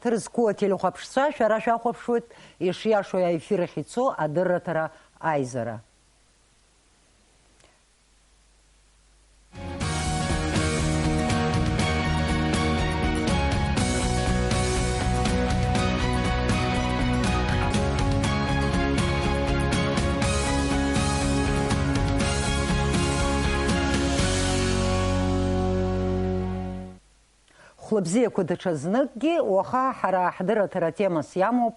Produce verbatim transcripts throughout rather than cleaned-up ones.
Ҳаҭыр зқәу ателехәаԥшцәа, шәара шәахәаԥшуеит ишиашоу аефир ахь ицо адырраҭара аизара. Хәлыбзиақәа даҽазныкгьы, уаха ҳара ҳдырраҭара темас иамоуп,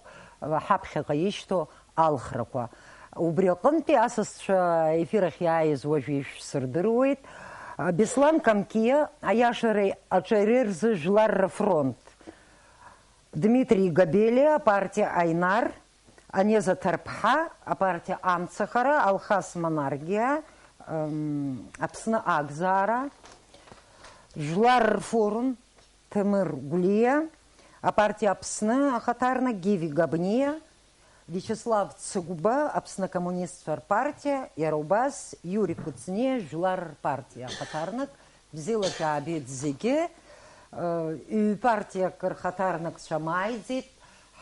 ҳаԥхьаҟа ишьҭоу алхрақәа. Убри аҟынтәи асасцәа ефир ахь иааиз уажәы ишәсырдыруеит. Беслан Камкиа, аиашареи аҿареи рзы Жәлар рфронт. Дмитрий Габелиа, апартиа Аинар, Анеза Ҭарԥҳа, апартиа Амцахара, Алхас Манаргиа, м, Аԥсны Агзаара, Жәлар рфорум, Ҭемыр Гәлиа, апартиа Аԥсны ахаҭарнак, Гиви Габниа, Виачеслав Цыгәба, Аԥсны акоммунистцәа рпартиа, иара убас Иури Кәыҵниа, Жәлар рпартиа ахаҭарнак. Бзиала шәаабеит зегьы. Ҩ-партиак рхаҭарнакцәа мааиӡеит.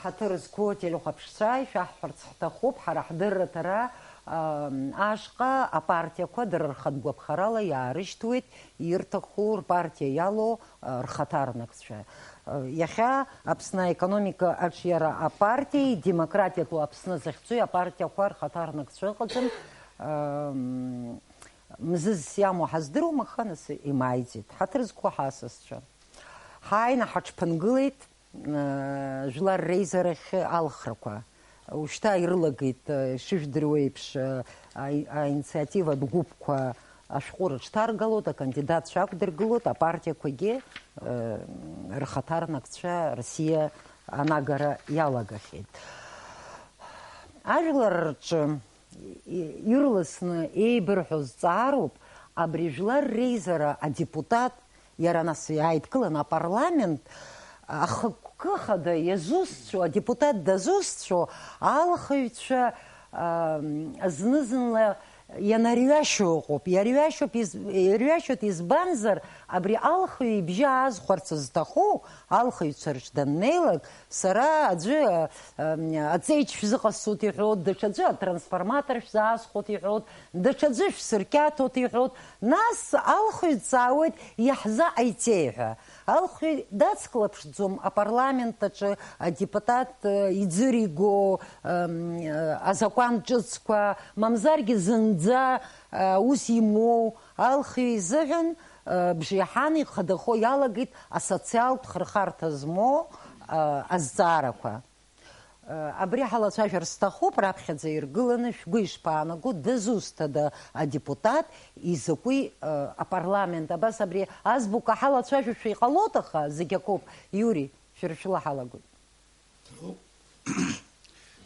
Ҳаҭыр зқәу ателехәаԥшцәа, ишәаҳҳәарц ҳҭахуп, ҳара ҳдырраҭара, ам, ашҟа апартиақәа дара рхатә гәаԥхарала иаарышьҭуеит ирҭаху рпартиа иалоу, а, рхаҭарнакцәа. А, иахьа Аԥсны аекономика аҿиара апартиеи Демократиатәу Аԥсны захьӡуи апартиақәа рхаҭарнакцәа ыҟаӡам. Ам, мзызс иамоу ҳаздыруам, аха нас имааиӡеит. Ҳаҭыр зқәу ҳасасцәа. Ҳааины ҳаҽԥынгылеит. Жәлар реизарахь алхрақәа. Ушьҭа ирылагеит, ишыжәдыруеиԥш, аи-, аинициативатә гәыԥқәа ашәҟәы рыҽҭаргалоит, акандидатцәа ақәдыргылоит, апартиақәагьы, рхаҭарнакцәа рсиа анагара иалагахьеит. Ажәлар рҿы ирласны еибырҳәо зҵаароуп, абри Жәлар реизара адепутат, иара нас иааидкыланы апарламент, ахықәкы хада иазусҭцәоу, адепутат дазусҭцәоу алхыҩцәа, аа, зны-зынла ианарҩашьо ыҟоуп. Иарҩашьоуп из-, ирҩашьоит, избанзар, абри алхыҩ ибжьы аазхәарц зҭаху алхыҩцәа рҿы даннеилак, сара аӡәы, аа, аҵеиџь шәзыҟасҵоит иҳәоит, даҽаӡәы атрансформатор шәзаасхәоит иҳәоит, даҽаӡәы шәсырқьаҭоит иҳәоит, нас алхыҩ дҵаауеит, иаҳзаҟаиҵеи ҳәа. Алхыҩ дацклаԥшӡом апарламент аҿы адепутат, э, иӡыриго, эм, э, азакәан ҿыцқәа, мамзаргьы зынӡа, э, ус имоу. Алхыҩ изыҳәан, э, бжеиҳан ихадахо иалагеит асоциалтә хырхарҭа змоу, э, азҵаарақәа. Абри ҳалацәажәар сҭахуп, раԥхьаӡа иргыланы шәгәы ишԥаанаго, дызусҭада адепутат, изакәи, э, апарламент? Абас абри азбука ҳалацәажәошәа иҟалоит, аха зегь акоуп. Иури, шәара шәыла ҳалагоит.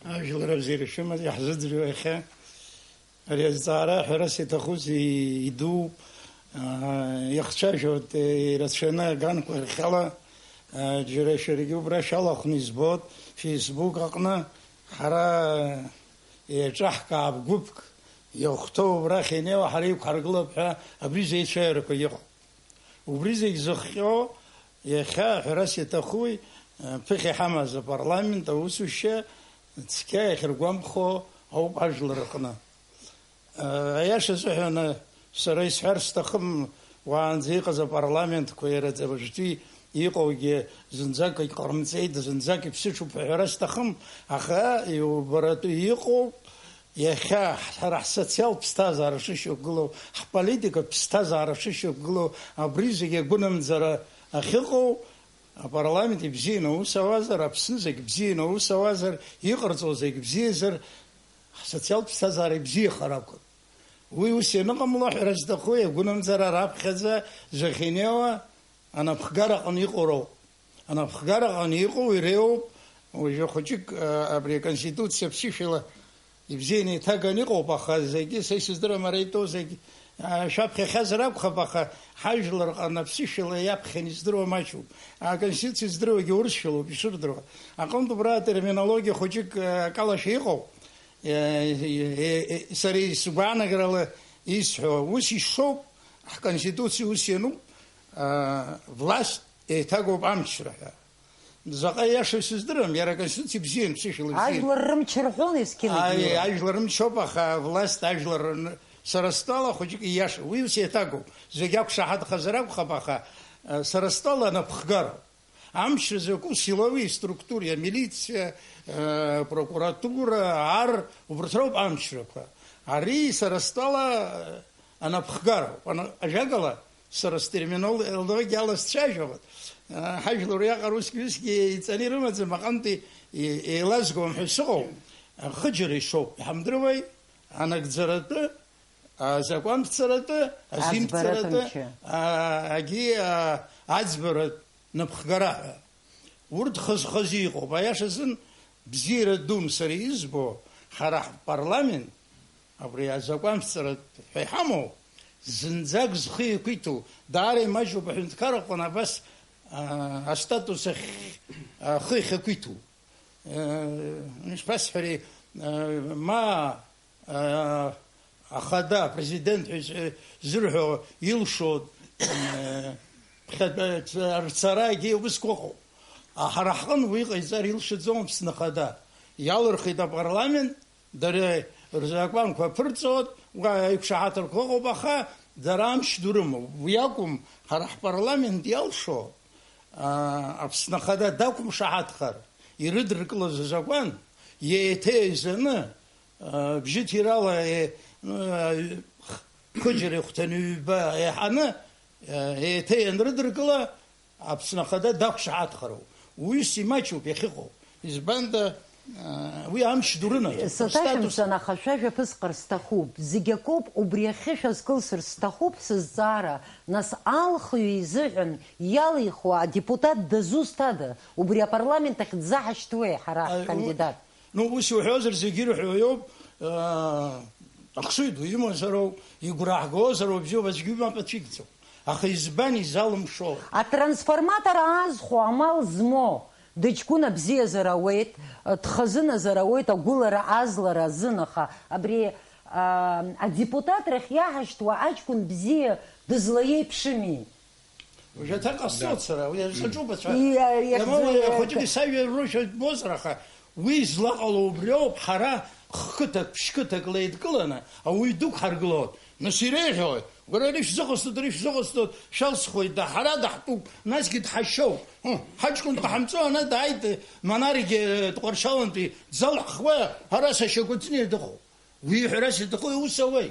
Ажәлар абзиара шәымаз иаҳзыӡырҩуа иахьа Ари азҵаара ҳәарас иаҭахузеи, идууп, аа, иахцәажәоит, ирацәаны аганқәа рхьала, аа, џьара шәаргьы убра шәалахәны избоит, Facebook аҟны ҳара еиҿаҳкаап гәыԥк, иахәҭоу убрахь инеиуа ҳара иқәҳаргылап ҳәа абри зеицәажәарақәа иҟоуп. Убри зегь зыхҟьо, иахьа, ҳәарас иаҭахуи, ԥыхьа иҳамаз апарламент аусушьа цқьа иахьыргәамԥхо ауп ажәлар рҟны. Аиаша азыҳәан, сара исҳәар сҭахым, уаанӡа иҟаз апарламентқәа, иара уажәтәи иҟоугьы зынӡак иҟарымҵеит, зынӡак иԥсыҽуп ҳәа ҳәара сҭахым, аха иубаратәы иҟоуп. Иахьа ҳара ҳсоциалтә ԥсҭазаара шышьақәгылоу, ҳполитикатә ԥсҭазаара шышьақәгылоу, абри зегьы агәынамӡара ахьыҟоу, апарламент ибзианы аус ауазар, Аԥсны зегь бзианы аус ауазар, иҟарҵо зегь бзиазар, ҳсоциалтә ԥсҭазаара ибзиахар акәын. Уи ус ианыҟамло, ҳәара зҭаху, агәынамӡара раԥхьаӡа зыхьынеиуа анапхгара аҟны иҟоу роуп. Анапхгараҟны иҟоу иреиуоуп, уажәы хәыҷык, а, абри аконституциа ԥсышәала ибзианы иҭаганы иҟоуп, аха зегьы, са исыздыруам ара итәоу зегь, а, шәаԥхьахьазар акәхап, аха ҳажәлар ҟаны аԥсышәала иаԥхьан издыруа маҷуп. Аконституциа издыруагьы урысшәалоуп ишырдыруа. Аҟынтә убра атерминологиа хәыҷык, а, акалашәа иҟоуп. Е, е, е, сара исгәаанагарала исҳәо, ус ишоуп, ҳконституциа ус иануп, а, власть еиҭагоуп амчра ҳәа. Заҟа иашоу сыздырам, иара аконституциа бзиан, ԥсышәала бзиан. Ажәлар рымч рҳәон есқьынагьы. Аи, ажәлар рымч ауп, аха власть ажәлар рны-, сара стәала хәыҷык ииашоуп. Уи ус еиҭагоуп. Зегь ақәшаҳаҭхазар акәхап, аха, э, сара стәала анапхгароуп. Амч закәу силовые структуры, амилициа, э, апрокуратура, ар, убарҭ роуп амчрақәа. Ари сара стәала, э, анапхгароуп. Ана-, ажәакала, сара стерминологиала сцәажәауеит. Э, ҳажәлар уиаҟара усгьы-усгьы еиҵаны ирымаӡам, аҟынтәи е-, еилазгом ҳәа сыҟоуп. Ахыџьара ишоуп, иҳамдыруеи, анагӡаратәы, азакәанԥҵаратәы, азинԥҵаратәы, аӡбаратә мчы. А, агьи, а, аӡбаратә напхгара ҳәа. Урҭ хаз-хазы иҟоуп. Аиашазын, бзиара дум сара избо, ҳара ҳпарламент, абри азакәанԥҵаратә ҳәа иҳамоу, зынӡак зхы еиқәиҭу, даара имаҷуп аҳәынҭқарраҟны абас, а, астатус ахь, ахы иахьақәиҭу. Э, ишԥасҳәари, э, ма, э, ахада, апрезидент ҳәа изы-, зырҳәо илшо, э, ԥхьатәа рцарагьы усқәа ыҟоуп. А, ҳара ҳҟын уи ҟаиҵар илшаӡом Аԥсны Ахада. Иалырхит апарламент, дара рзакәанқәа ԥырҵоит, уа аиқәшаҳаҭрақәа ыҟоуп, аха дара амч ду рымоуп. Уи акәым, ҳара ҳпарламент иалшо, а, Аԥсны Ахада дақәымшаҳаҭхар, ирыдыркылаз азакәан, еиҭа еизаны, а, бжьыҭирала, е-, а, хыџьара ихәҭаны ҩба еиҳаны, а, еиҭа ианрыдыркыла, Аԥсны Ахада дақәшаҳаҭхароуп. Уи имаҷуп иахьыҟоу. Избанда, а, уи амч ду рынаҭоит. Саҭашәымҵан, аха шәажәа ԥысҟар сҭахуп. Зегь акоуп, убри ахьы шәазкылсыр сҭахуп сызҵаара. Нас алхҩы изыҳәан иалихуа адепутат дызусҭада? Убри апарламент ахь дзаҳашьҭуеи ҳара А, ҳкандидат? Ну, ус иуҳәозар, зегьы ирҳәо иоуп, аа, ахшыҩ ду имазароуп, игәра ҳгозароуп, бзиоуп, аӡәгьы мап ацәигӡом. Аха избан изалымшо? Атрансформатор аазхәо амал змоу, дыҷкәына бзиазар ауеит, дхазыназар ауеит, агәылара азлара азын, аха абри, аа, адепутатрахь иаҳашьҭуа аҷкәын бзиа дызлаиеиԥшыми? Уажәы аҭак ҟасҵоит сара, уи саҿуп ацәа. Иа-, иахьӡу-, Иамоу, иа-, ахәыҷык исажәа рушәа ббозар, аха уи злаҟало убриоуп, ҳара хқыҭак, ԥшьқыҭак леидкыланы ауаҩы дықәҳаргылоит. Нас иреиӷьуеит, уара ари шәзыҟасҵоит, ари шәзыҟасҵоит, шәалсхуеит, да, ҳара даҳтәуп, насгьы дҳашьоуп. Ҳы, ҳаҷкәын дҟаҳамҵо, ана дааит, Манаригьы Тҟәарчалантәи дзалҳхуеи, ҳара сашьа Кәыҵниа дыҟоуп. Уи ҳәарас иҭаху иус ауеи?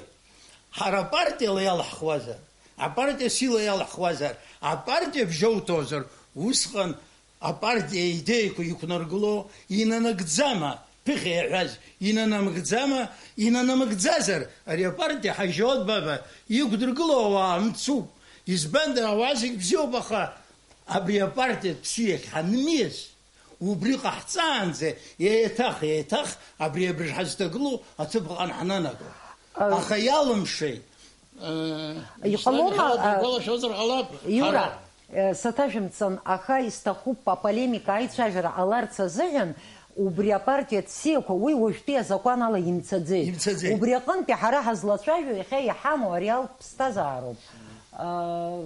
Ҳара апартиала иалаҳхуазар, апартиа сила иалаҳхуазар, апартиа бжьоуҭозар, усҟан апартиа аидеиақәа иқәнаргыло инанагӡама, ԥыхьа иаҳәаз инанамгӡама, инанамгӡазар, ари апартиа ҳажьот баба иқәдыргыло ауаа мцуп. Избанда, ауаа зегь бзиоуп, аха абри апартиатә бзиахь ҳанмиас, убри ҟаҳҵаанӡа, еиҭах, еиҭах абри абыржә ҳазҭагылоу аҭыԥ аҟны ҳананаго. А, аха иалымшеит. Э, Иҟалома, исламихала а, дубалашәозар ҟалап, Иура, ҳара. Э, саҭашәымҵан, аха исҭахуп аполемика аицәажәара ҟаларц азыҳәан, убри апартиа ҭсиақәа уи уажәтәи азакәан ала имцаӡеит. Имцаӡеит. Убри аҟынтәи ҳара ҳазлацәажәо иахьа иҳамоу ареалтә ԥсҭазаароуп. Аа,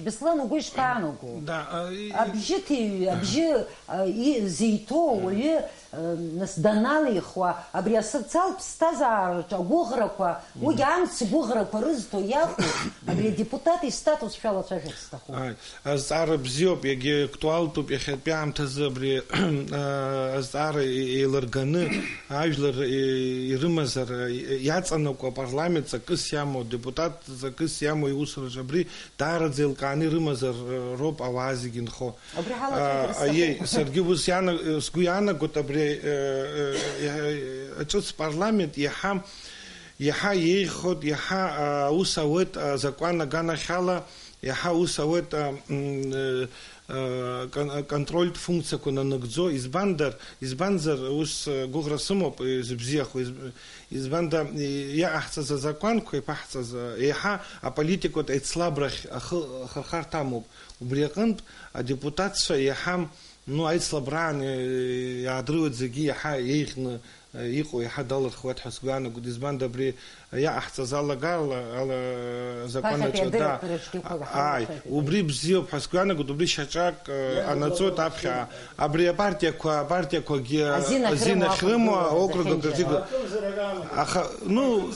Беслан, угәы ишԥаанаго? Да, а, и- Абжьыҭеҩ, абжьы, а, и-, зиҭоу ауаҩы, а, нас даналихуа, абри асоциалтә ԥсҭазаараҿы агәыӷрақәа, уигьы амц гәыӷрақәа рызҭо иакәу, абри адепутат истатус шәалацәажәарц сҭахуп. Ааи, азҵаара бзиоуп, иагьа актуалтәуп иахьатәи аамҭазы абри, а, азҵаара е-, еилырганы, ажәлар, е-, ирымазар, е-, иаҵанакуа апарламент ҵакыс иамоу, адепутат ҵакыс иамоу иусураҿы абри даараӡа еилкааны ирымазар, э, роуп ауаа зегьы нхо. Абри ҳалацәажәара А, сҭахуп. Аиеи, саргьы ус иана-, сгәы иаанагоит абри, э, э, э, аҿыц парламент иаҳа, иаҳа еиӷьхоит, иаҳа, а, аус ауеит, а, азакәан аганахьала, иаҳа аус ауеит, а, м, э, э, кон-, контрольтә функциақәа нанагӡо, избандар, избанзар, ус, э, гәыӷра сымоуп, э, зыбзиахо, изб-, Избанда, и-, иаҟаҳҵаз азакәанқәа, иԥаҳҵаз, а, еиҳа аполитикатә еицлабрахь ахы-, ахырхарҭа амоуп. Убри аҟынтә адепутатцәа иаҳа, ну, аицлабраан, э, иаадыруеит зегьы иаҳа еиӷьны, Иҟоу иаҳа далырхуеит ҳәа сгәы иаанагоит, избанда абри иаҟаҳҵаз алагарала, ала, закон Ԥахьатәи аҿы, да. Адырраҭара цәгьақәа ааи, ҳалахәеит. Убри бзиоуп ҳәа сгәы иаанагоит, убри шьаҿак, э, анаҵоит аԥхьа. Абри апартиақәа, апартиақәагьы азин ахьрымоу, азин ахьрымоу, аокруг, аокруг ахьынџьа. Аҿы. Аха, ну,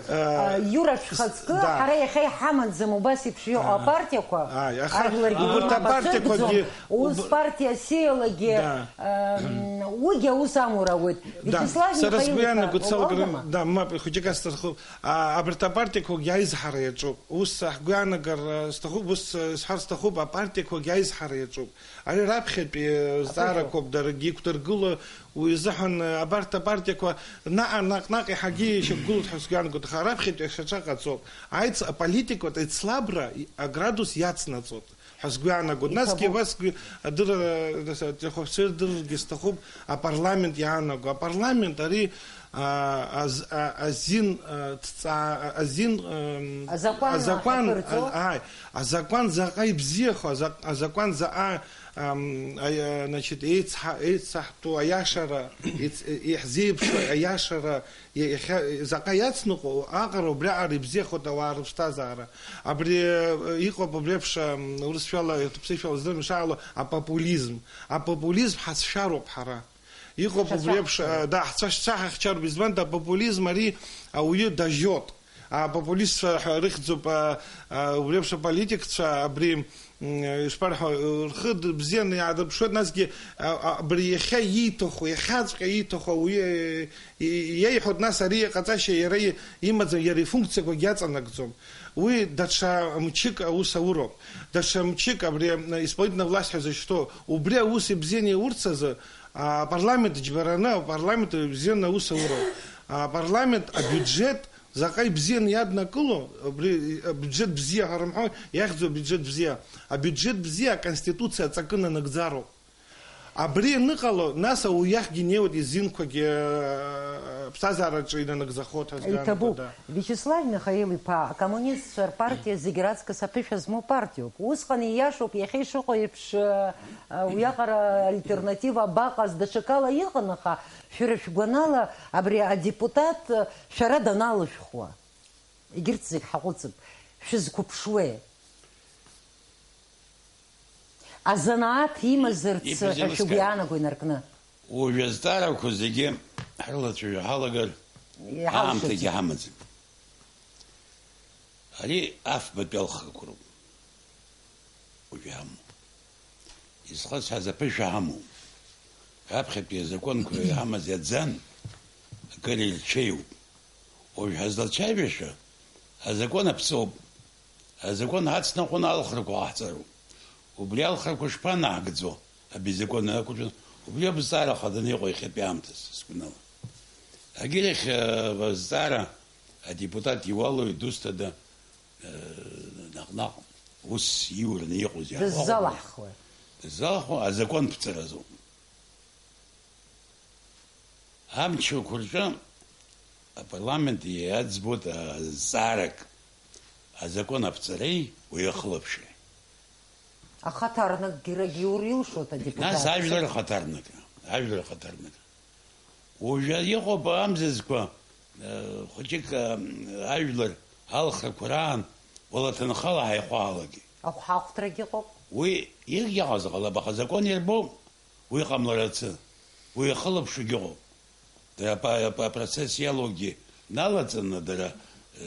э, Иура шәхаҵкы, да. Ҳара иахьа иҳамаӡам убас еиԥш иҟоу апартиақәа, ааи, аха ажәларгьы убарҭ имаҟа апартиақәагьы цәыргӡом, ус уб- партиа сиалагьы, да. Ам, уигьы аус амур ауеит. Да. Вячеслав Сара Михаил сгәы иаанагоит, иҳәа, салагар-, уалгама? Да, мап, хәыҷык асҭахуп. А, абарҭ апартиақәагьы аизҳара иаҿуп. Ус ҳгәы иаанагар, а, сҭахуп, ус, а, сҳәар сҭахуп, апартиақәагьы аизҳара иаҿуп. Ари раԥхьатәи, а, зҵаарақәоуп, даргьы иқәдыргыло, уи азыҳәан, а, абарҭ апартиақәа наҟ-наҟ-наҟ иаҳагьы ишьақәгылоит ҳәа сгәы иаанагоит, аха раԥхьатәи ашьаҿа ҟаҵоуп. Аиц-, аполитикатә еицлабра и-, аградус иацнаҵоит. Ҳәа сгәы иаанагоит. Насгьы иҭабуп. Абасгьы адырра, адырхәаԥсыра дырыргьы сҭахуп апарламент иаанаго. Апарламент ари, а, аз-, а, азин, а, ҭҵаа-, азин, ам, Азакәан азакәан, ахаҭырҵо. А, ааи, азакәан заҟа ибзиахо, азак-, азакәан заҟа, ам, а, а, значит, еицҳа-, еицаҳтәу аиашара, еиц-, еиҳзеиԥшу аиашара, Иа-, иахьа заҟа иацныҟәо аҟара убриаҟара ибзиахоит ауаа рыԥсҭазаара. Абри, э, иҟоуп убри еиԥш, э, урысшәала, ҭыԥсышәала здырам ишаало, апопулизм. Апопулизм ҳацәшәароуп ҳара. Иҟоуп убри еиԥш, э, да, ҳцәа-, ҳцәа ҳахьчароуп. Избан, апопулизм ари ауаҩы дажьот. Апопулистцәа ҳәа рыхьӡуп, э, э, убри еиԥш аполитикцәа абри М, ишԥарҳәо, рхы д-, бзианы иаадырԥшуеит, насгьы, а, а, абри иахьа ииҭаху, иахьаҵәҟьа ииҭаху ауаҩы, э, и-, иеиҳәоит, нас ари иҟаҵашьа иара и-, имаӡам, иара ифункциақәагьы иаҵанакӡом. Уи даҽа мчык аус ауроуп. Даҽа мчык абри, м, исполнительная власть ҳәа зышьҭоу, убри аус ибзианы иаурц азы, а, апарламент џьбараны, апарламент ибзианы аус ауроуп. Апарламент абиуџьет Заҟа ибзианы иаднакыло, абри, абиуџьет бзиа ҳәа рымҳәо, иахьӡу абиуџьет бзиа. Абиуџьет бзиа аконституциа аҵакы нанагӡароуп. Абри аныҟало, нас ауаҩы иахьгьы инеиуеит, изинқәагьы, э, аԥсҭазаараҿы инанагӡахоит ҳәа сгәы иаанагоит, Иҭабуп. Да. Вячеслав Михаил-иԥа, акоммунистцәа рпартиа зегь раҵкыс аԥышәа змоу партиоуп. Усҟан ииашоуп, иахьа ишыҟоу еиԥш, э, э, уиаҟара альтернатива абаҟаз, даҽакала иҟан, аха шәара шәгәанала абри адепутат, э, шәара даналышәхуа. Егьырҭ зегь ҳаҟәыҵып. Шәызқәыԥшуеи? Азанааҭ имазарц ҳәа шәгәы иаанаго инаркны? Уажә азҵаарақәа зегьы ҳрылацәажәо ҳалагар, иҳалшаӡом, аамҭагьы ҳамаӡам. Ари афбатәи алхрақәа роуп. Уажә иҳамоу. Изхысҳәааз аԥышәа ҳамоуп. Раԥхьатәи азакәанқәа иҳамаз иаӡан, акыр ирҽеиуп. Уажә ҳазлацәажәаша азакәан аԥҵоуп. Азакәан ҳацнаҟәаны алхрақәа ҟаҳҵароуп. Убри алхрақәа шԥанаҳгӡо, абри азакәан ақәыршәаны? Убри абызҵаара хаданы иҟоу иахьатәи аамҭазы, сгәанала. Агьырахь, э, абызҵаара адепутат иуалуеит, дусҭада, э, наҟ-наҟ ус иураны иҟоузеи? Дыззалаҳхуеи? Дыззалаҳхуа азакәан ԥҵаразоуп. Амчқәа рҿы апарламент иаӡбоит азҵаарак, азакәан аԥҵареи уи ахылаԥшреи. Ахаҭарнакгьы рагьы иур илшоит адепутатцәа. Нас ажәлар ахаҭарнакра, ажәлар ахаҭарнакра. Уажәы иҟоуп амзызқәа, э, хәыҷык, э, ажәлар алхрақәа раан, уала ҭынхала ҳаихәаалакгьы. Ахәҳахәҭрагьы ыҟоуп. Уи иргьы ҟаза ҟалап, аха азакәан ирбом. Уи ҟамларацы, уи ахылаԥшрагьы ыҟоуп. Дара апа-, апа-, апроцесс иалоугьы налаҵаны, дара, э,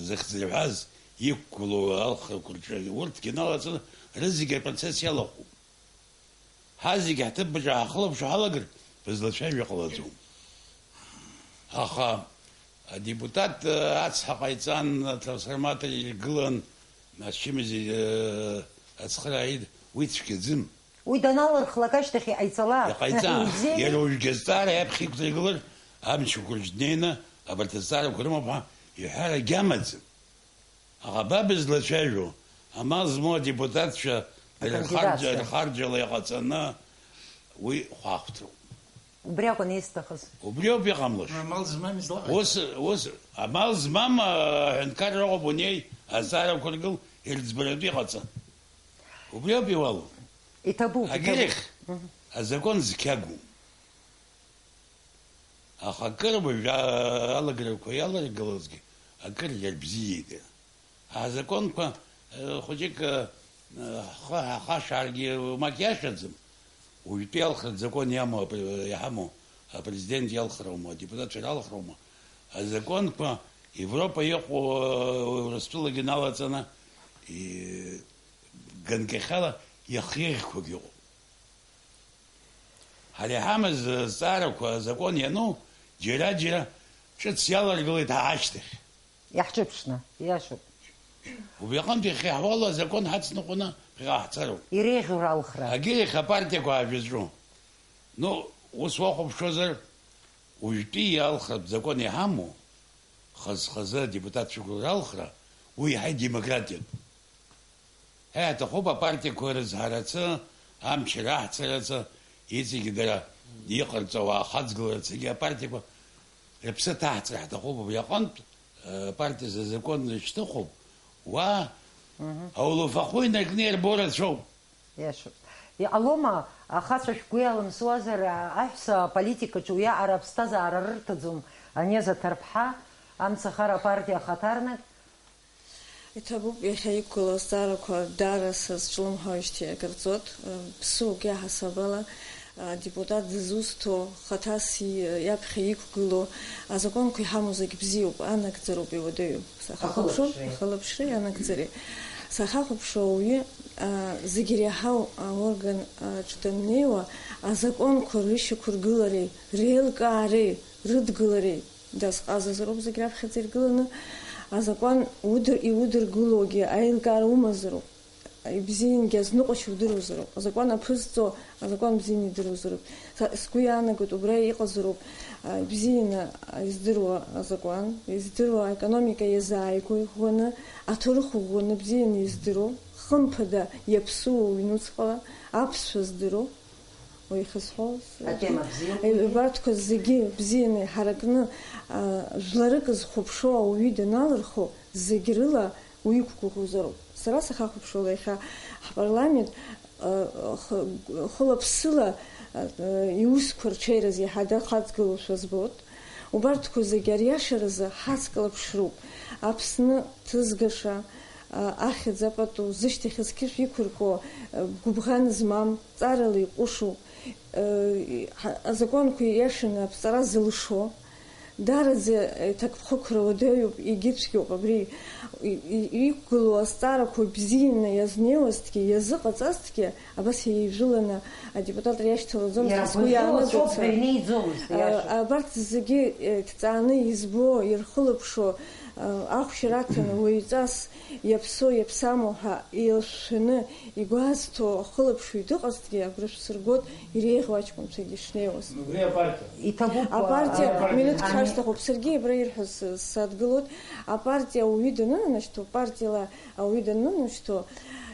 зыхьӡырҳәаз иқәгылоу алхрақәа рҿы, урҭгьы налаҵаны, рызегьы апроцесс иалахәуп. Ҳазегьы ҳҭыԥаҿы ҳахылаԥшуа ҳалагар, бызлацәажәо ҟалаӡом. Аха адепутат, э, ацҳа ҟаиҵан, атрансформатор иргылан, ачымазаҩ, э, ацхырааҩ, уи цәгьаӡым. Уи даналырхлак ашьҭахь иҟаиҵалап. Иҟаиҵа. Ибзиами. Иара уажәгьы азҵаара иаԥхьа иқәдыргылар, амчқәа рҿы днеины, абарҭ азҵаарақәа рымоуп ҳәа иҳәарагьы амаӡам. Аха ба бызлацәажәо, амал змоу адепутатцәа дара акандидатцәа. Рхарџь-, рхарџьала иҟаҵаны уи хәаахәҭроуп. Убри акәын исҭахыз. Убриоуп иҟамлаша. Амал змам излаҟаиҵо. Ус, ус, амал змам, а, аҳәынҭқарра ыҟоуп унеи, азҵаарақәа ргыл, ирыӡбаратәы иҟаҵа. Убриоуп иуалу. Иҭабуп, иҭабуп. Агьырахь, мгм, азакәан зқьагу. Аха акыр уажәы алагарақәа иаларгылозгьы акыр иарбзиеит. Азакәанқәа, э, хәыҷык, э, ҳхы ҳахашааргьы уамак иашаӡам. Уажәтәи иалхратә закон иамоу апре-, иҳамоу апрезидент иалхроума, адепутатцәа ралхроума? Азакәанқәа Европа иҟоу, э, Урыстәылагьы налаҵаны, и-, ганкахьала иахьеиӷьқәагьы ыҟоуп. Ҳара иҳамаз азҵаарақәа азакәан иану, џьара-џьара ҿыц иаларгылеит ҳа ҳашьҭахь. Иаҳҿыԥшны, иашоуп. Убри аҟынтә иахьа иаҳуало азакәан ҳацныҟәаны ԥхьаҟа ҳцароуп. Иреиӷьу ралхра. Егьырахь апартиақәа аажәызҿу. Ну, ус уахәаԥшуазар, уажәтәи иалхратә закәан иҳамоу, хаз-хазы адепутатцәақәа ралхра, уи иаҳа идемократиатәуп. Ҳәа аҭахуп апартиақәа рызҳарацы, амч раҳцарацы, иҵегьы дара иҟарҵауа ахаҵгыларацгьы апартиақәа рыԥсы ҭаҳҵар ҳҭахуп. Убри аҟынтә, э, апартиа зазакәан зышьҭыхуп, уа Мгм. аулафахәы инаркны иарбо рацәоуп. Иашоуп. Иҟалома, ахацәа шәгәы иалымсуазар, а-, аҳәса аполитикаҿы уиаҟара аԥсҭазаара рырҭаӡом, Анеза Ҭарԥҳа, Амцахара апартиа ахаҭарнак? Иҭабуп, иахьа иқәгылоу азҵаарақәа даара сазҿлымҳауижьҭеи акыр ҵуеит. Ԥсыуак иаҳасабала, адепутат дызусҭоу, хаҭас и-, иаԥхьа иқәгылоу азакәанқәа иҳамоу зегь бзиоуп, анагӡароуп, иуадаҩу. Сахахәаԥшуа, Ахылаԥшреи. Ахылаԥшреи, анагӡареи. Сахахәаԥшуа ауаҩы, а, зегь иреиҳау аорган, а, аҿы даннеиуа, азакәанқәа рышьақәыргылареи, реилкаареи, рыдгылареи дазҟазазароуп зегь раԥхьаӡа иргыланы, азакәан удыр-, иудыргылогьы аилкаара умазароуп. Ибзиангьы азныҟәашьа удыруазароуп. Азакәан аԥызҵо, азакәан бзианы идыруазароуп. Са сгәы иаанагоит, убра иҟазароуп, а, ибзианы издыруа азакәан, издыруа аекономика иазааигәоу иӷәӷәаны, аҭоурых ӷәӷәаны бзианы издыруа, хымԥада иаԥсуоу ҩнуҵҟала, аԥсшәа здыруа, уи ихысҳәоз. Атема бзиоуп. Убарҭқәа зегьы бзианы иҳаракны, а, жәларык зхәаԥшуа ауаҩы даналырхо, зегь рыла уиқәгәыӷуазароуп. Сара сахахәаԥшуала иахьа ҳпарламент, а, х-, хыла-ԥсыла, а, иусқәа рҽеираз иаҳа дахаҵгылошәа збоит. Убарҭқәа зегьы ариашаразы ҳацклаԥшроуп. Аԥсны ҭызгаша, а, ахьӡ апату зышьҭахь зқьышә иқәыркуа, а, гәыбӷан змам, ҵарала иҟәышу, э, ҳа-, азакәанқәа ииашаны аԥҵара зылшо, даараӡа, э, ҭакԥхықәра уадаҩуп, егьыцәгьоуп абри. И-, и-, иқәгылоу азҵаарақәа бзианы иазнеиуазҭгьы, иазыҟаҵазҭгьы, абас еижәыланы адепутатра иашьҭалаӡомызт, сгәы иаанагоит сара. Э, абарҭ зегьы, э, ҭҵааны избо, ирхылаԥшуа, э, ахәшьара аҭаны уаҩҵас иаԥсоу, иаԥсамоу ҳәа еилышәшәаны игәазҭо ахылаԥшҩы дыҟазҭгьы, агәра шәсыргоит, иреиӷьу аҷкәынцәагьы шнеиуаз. Убри апартиа. Иҭабуп, Апартиа, а, минуҭк а, шәашьҭахь уԥсыргьы, абра ирҳәаз, э, садгылоит. Апартиа ауаҩы данынанашьҭуа, партиала ауаҩы данынашьҭуа,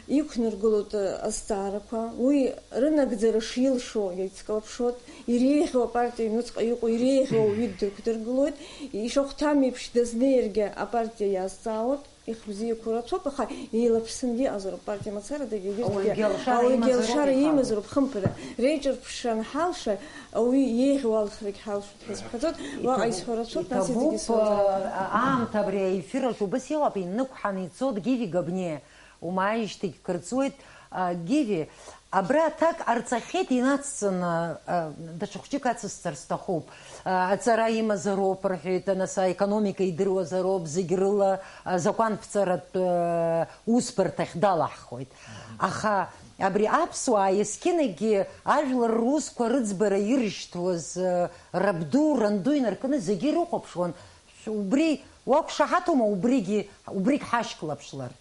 иқәнаргылоит, э, азҵаарақәа, уи рынагӡара шилшо еицклаԥшуеит, иреиӷьу апартиа аҩнуҵҟа иҟоу, иреиӷьу ауаҩы дықәдыргылоит, ишахәҭам еиԥш дазнеиргьы апартиа иазҵаауеит. Ихбзиақәоу рацәоуп, аха еилаԥсангьы иҟазароуп, партиа мацарадагьы егьырҭгьы. Ауаҩгьы алшара Ауаҩгьы имазароуп алшара ихала. Имазароуп, хымԥада. Реиҿырԥшра анҳалша, ауаҩы иеиӷьу алхрагь ҳалшоит ҳәа сыԥхьаӡоит. Уаҟа исҳәо рацәоуп, нас иҵегьы Иҭабуп, исҳәозароуп. Э, аамҭа абри аефир аҿы убас иҟоуп, иннықәҳаны ицоит Гиви Габниа. Умааижьҭеигь кыр ҵуеит, а, Гиви, абра аҭак ҟарҵахьеит, инацҵаны, а, даҽа хәҷык ацысҵар сҭахуп. А, аҵара имазароуп, рҳәеит, нас аекономика идыруазароуп, зегь рыла, а, закәанԥҵаратә, а, усбарҭахь далаҳхуеит. Аха абри аԥсуаа есқьынагьы ажәлар русқәа рыӡбара ирышьҭуаз, а, рабду, ранду инаркны зегьы ирыхәаԥшуан. Убри уақәшаҳаҭума, убригьы, убригь ҳашьклаԥшлар?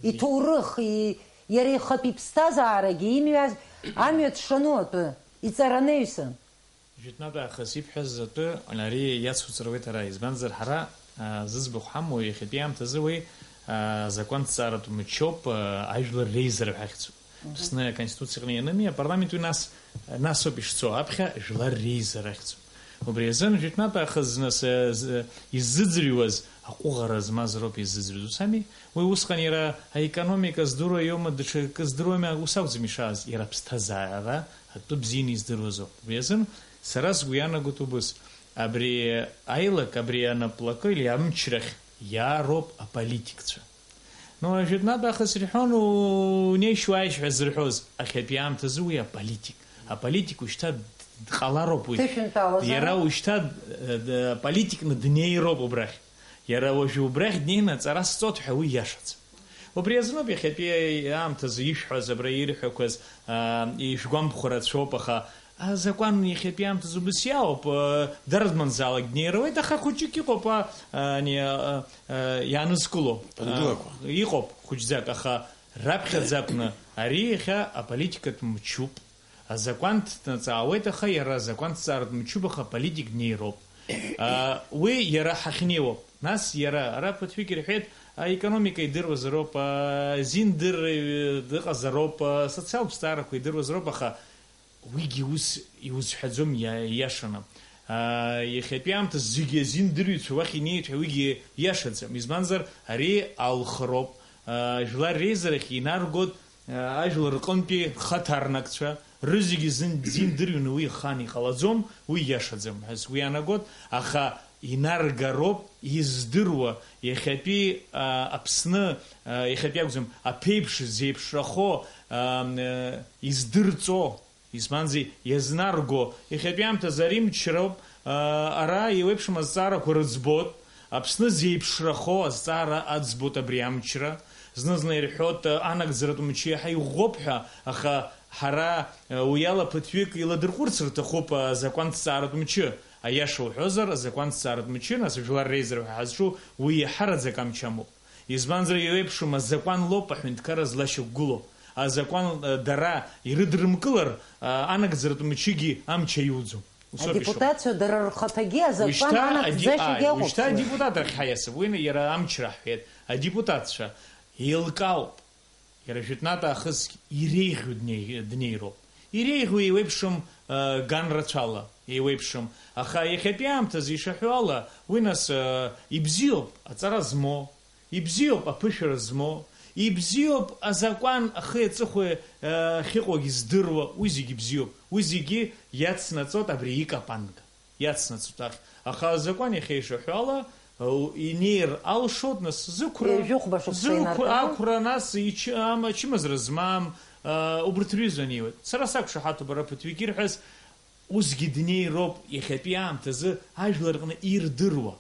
Иҭоурых, и-, иара ихатә иԥсҭазаарагьы имҩаз амҩа дшану атәы, иҵаранаҩсан. Жәытәнатә аахыс ибҳәаз атәы, ари иацуҵаруеит ара, избанзар ҳара, а, зыӡбахә ҳамоу иахьатәи аамҭазы уи, а, закәанҭҵааратә мчоуп, а, ажәлар реизара ҳәа ахьӡуп. Мгм. Аԥсны Аконституциаҟны ианымиа, апарламент уи нас, насоуп ишцо, аԥхьа жәлар реизара ахьӡуп. Убри азын жәытәнатә аахыс зны с-, з-, иззыӡырҩуаз аҟәыӷара змаз роуп иззыӡырҩуаз, ус ами? Уи усҟан иара аекономика здыруа иоума, даҽакы здыруами, ус акәӡам ишааз, иара аԥсҭазаара атәы бзианы издыруазоуп. Убри азын сара сгәы иаанагоит убыс, Абри аилак, абри анаплакы или амчрахь иаароуп аполитикцәа. Ну, ажәытәнатә аахыс ирҳәон, унеишь-уааишь ҳәа зырҳәоз, ахьатәи аамҭазы уи аполитик. Аполитик ушьҭа д-, дҟалароуп уи. Дышәынтәалазар? Иара ушьҭа, э, д-, аполитикны днеироуп убрахь. Иара уажәы убрахь днеины аҵара сҵоит ҳәа уи иашаӡам. Убри азыноуп иахьатәи аамҭазы ишәҳәаз, абра ирҳәақәаз, аа, ишәгәамԥхо рацәоуп, аха азакәан иахьатәи аамҭазы убыс иаауп, аа, дара рманзаалак днеируеит, аха хәыҷык иҟоуп, аа, ани, аа, аа, иаанызкыло. Ангылақәа. Аа, иҟоуп хәыҷӡак, аха раԥхьаӡа акәны ари иахьа аполитикатә мчуп. Азакәан дҭнаҵаауеит, аха иара азакәан дҵааратә мчуп, аха аполитик днеироуп. Аа, уи иара ҳахьнеиуа. Нас иара ара ԥыҭҩык ирҳәеит, аекономика идыруазароуп, азин дыр-, дыҟазароуп, асоциалтә зҵаарақәа идыруазароуп, аха уигьы ус иузҳәаӡом иа-, ииашаны. Аа, иахьатәи аамҭа зегьы азин дырҩцәа уахь инеиуеит ҳәа уигьы ииашаӡам. Избанзар, ари алхроуп. Аа, жәлар реизарахь инаргоит, ажәлар рҟынтәи рхаҭарнакцәа рызегьы зын-, зиндырҩны уи ихаан иҟалаӡом, уи ииашаӡам ҳәа сгәы иаанагоит, аха инаргароуп издыруа, иахьатәи, а, Аԥсны, а, иахьатәи акәӡам, аԥеиԥш зеиԥшрахо, а, м, а, издырҵо, избанзар, иазнарго, иахьатәи аамҭазы ари мчроуп, а, ара еиуеиԥшым азҵаарақәа рыӡбот, Аԥсны зеиԥшрахо азҵаара аӡбоит абри амчра. Зны-зны ирҳәоит, анагӡаратә мчы иаҳа иӷәӷәоуп ҳәа, аха ҳара, уи ала ԥыҭҩык иладырҟәырц рҭахуп азакәанҭҵааратә мчы. Аиаша уҳәозар, азакәанҭҵааратә мчы, нас, жәлар реизара ҳәа ҳазҿу, уи иаҳараӡак амч амоуп. Избанзар, еиуеиԥшым азакәан лоуп аҳәынҭқарра злашьақәгылоу. Азакәан, дара ирыдрымкылар, анагӡаратә мчыгьы амч аиуӡом. Усоуп ишыҟоу. Адепутатцәа дара рхаҭагьы азакәан Ушьҭа ади-, анагӡашьагьы ааи, ушьҭа иахәаԥшуеит. Адепутат ахь ҳаиасып, уи иара амчра ҳҳәеит. Адепутатцәа еилкаауп. Иара жәытәнатә аахысгь иреиӷьу днеи-, днеироуп. Иреиӷьу еиуеиԥшым, э, ган рацәала, еиуеиԥшым. Аха иахьатәи аамҭазы ишаҳәо ала, уи нас, э, ибзиоуп, аҵара змоу, Ибзиоуп аԥышәара змоу, ибзиоуп азакәан ахи аҵыхәеи, э, ахьыҟоугьы здыруа, уи зегьы бзиоуп, уи зегьы иацнаҵоит абри икапанга, иацнаҵоит ахь. Аха азакәан иахьа ишаҳәо ала, э, инеир алшоит, нас, зықәра, Ҩажәихәба шықәса зықә-, инаркны. Ақәра, нас, ичы-, ам-, ачымазара змам, э, убырҭ рҩыза анеиуеит. Сара сақәшаҳаҭуп ара ԥыҭҩык ирҳәаз, Усгьы днеироуп иахьатәи аамҭазы ажәлар рҟны ирдыруа.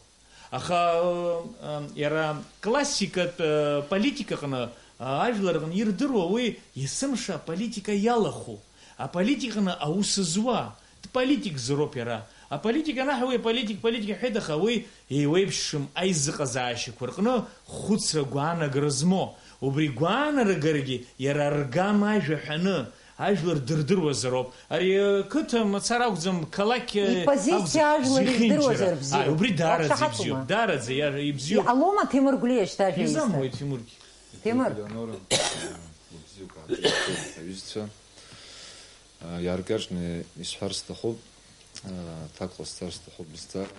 Аха, ы, ы, иара классикатә, ы, политикаҟны, ы, ажәлар рҟны ирдыруа уи есымша аполитика иалахәу, аполитикаҟны аус зуа, дполитикзароуп иара. Аполитика анаҳәа уи аполитик, политик иҳәеит, аха уи еиуеиԥшым аизыҟазаашьақәа рҟны хәыцра гәаанагара змоу, убри гәаанарагарагьы иара аргама ажәа ҳәаны, Ажәлар дырдыруазароуп. Ари, э, қыҭа мацара акәӡам, қалақь, э, Ипозициа акәӡам. Ажәлар Зехьынџьара. Ирдыруазар бзиоуп. Ааи, убри даараӡа Уақәшаҳаҭума? Ибзиоуп. Даараӡа иа-, ибзиоуп. Иҟалома Ҭемыр Гәлиа шьҭа ажәа изҭа? Изамуеи Ҭемыргьы? Ҭемыр. Елеонора, э, убзиақәа ҳәа аҩызцәа, э, иааркьаҿны исҳәар сҭахуп, э, аҭак ҟасҵар сҭахуп, бызҵаара.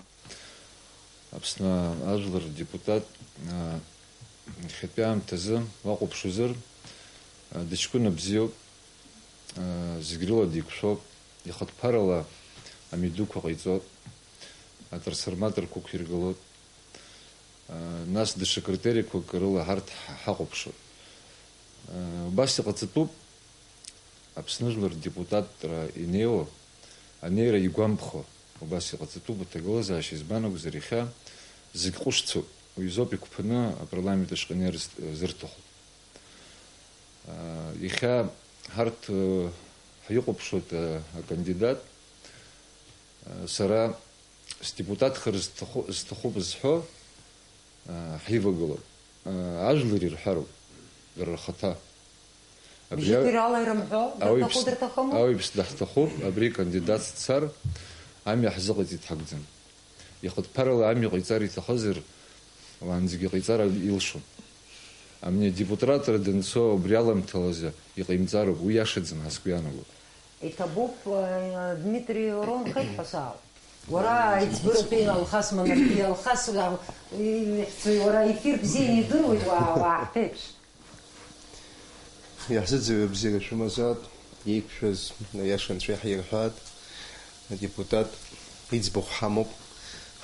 Аԥсны ажәлар рдепутат, аа, иахьатәи аамҭазы уахәаԥшуазар, аа, дыҷкәына бзиоуп, аа, зегь рыла деиқәшәоуп, ихатә ԥарала амҩадуқәа ҟаиҵоит, атрансформаторқәа ықәиргылоит, аа, нас даҽа критериқәак рыла ҳарҭ ҳа-, ҳахәаԥшуеит. Убас иҟаҵатәуп, Аԥсны жәлар рдепутатра инеиуа, анеира игәамԥхо, убас иҟаҵатәуп аҭагылазаашьа, избан акәзар, иахьа зегь ҟәышцәоуп, уи изоуп иқәԥаны апарламент аҿы инеир зырҭаху. Иахьа ҳарҭ ҳаихәаԥшуеит акандидат, сара Сдепутатхар зҭаху-, зҭахуп зҳәо, аа, ҳивагылоуп. Аа, ажәлар ирҳәароуп, дара рхаҭа. Абри Бжьык ирала ирымҳәо, дырҭаху, ауаҩԥс-, дырҭахыму? Ауаҩԥс даҳҭахуп, абри кандидат дцар, амҩа ҳзыҟаиҵеит ҳакәӡам. Ихатә ԥарала амҩа ҟаиҵар иҭахызар, уаанӡагьы ҟаиҵар илшон. Амни адепутатра данцо убри аламҭалазы иҟаимҵароуп, уи иашаӡам ҳәа сгәы иаанагоит. Иҭабуп, э, Дмитри Ронхеит ҳәа саауп. Уара аиҵбыратәи Алхас Манарбиа, Алхас, а, ихьӡои уара, ефир бзианы идыруеит, уаа-, уааҳԥеиԥш. Иаҳзыӡырҩы абзиара шәымазаап, иеиқәшәаз аиаша анцәа иаҳирҳәаат, адепутат иӡбахә ҳамоуп,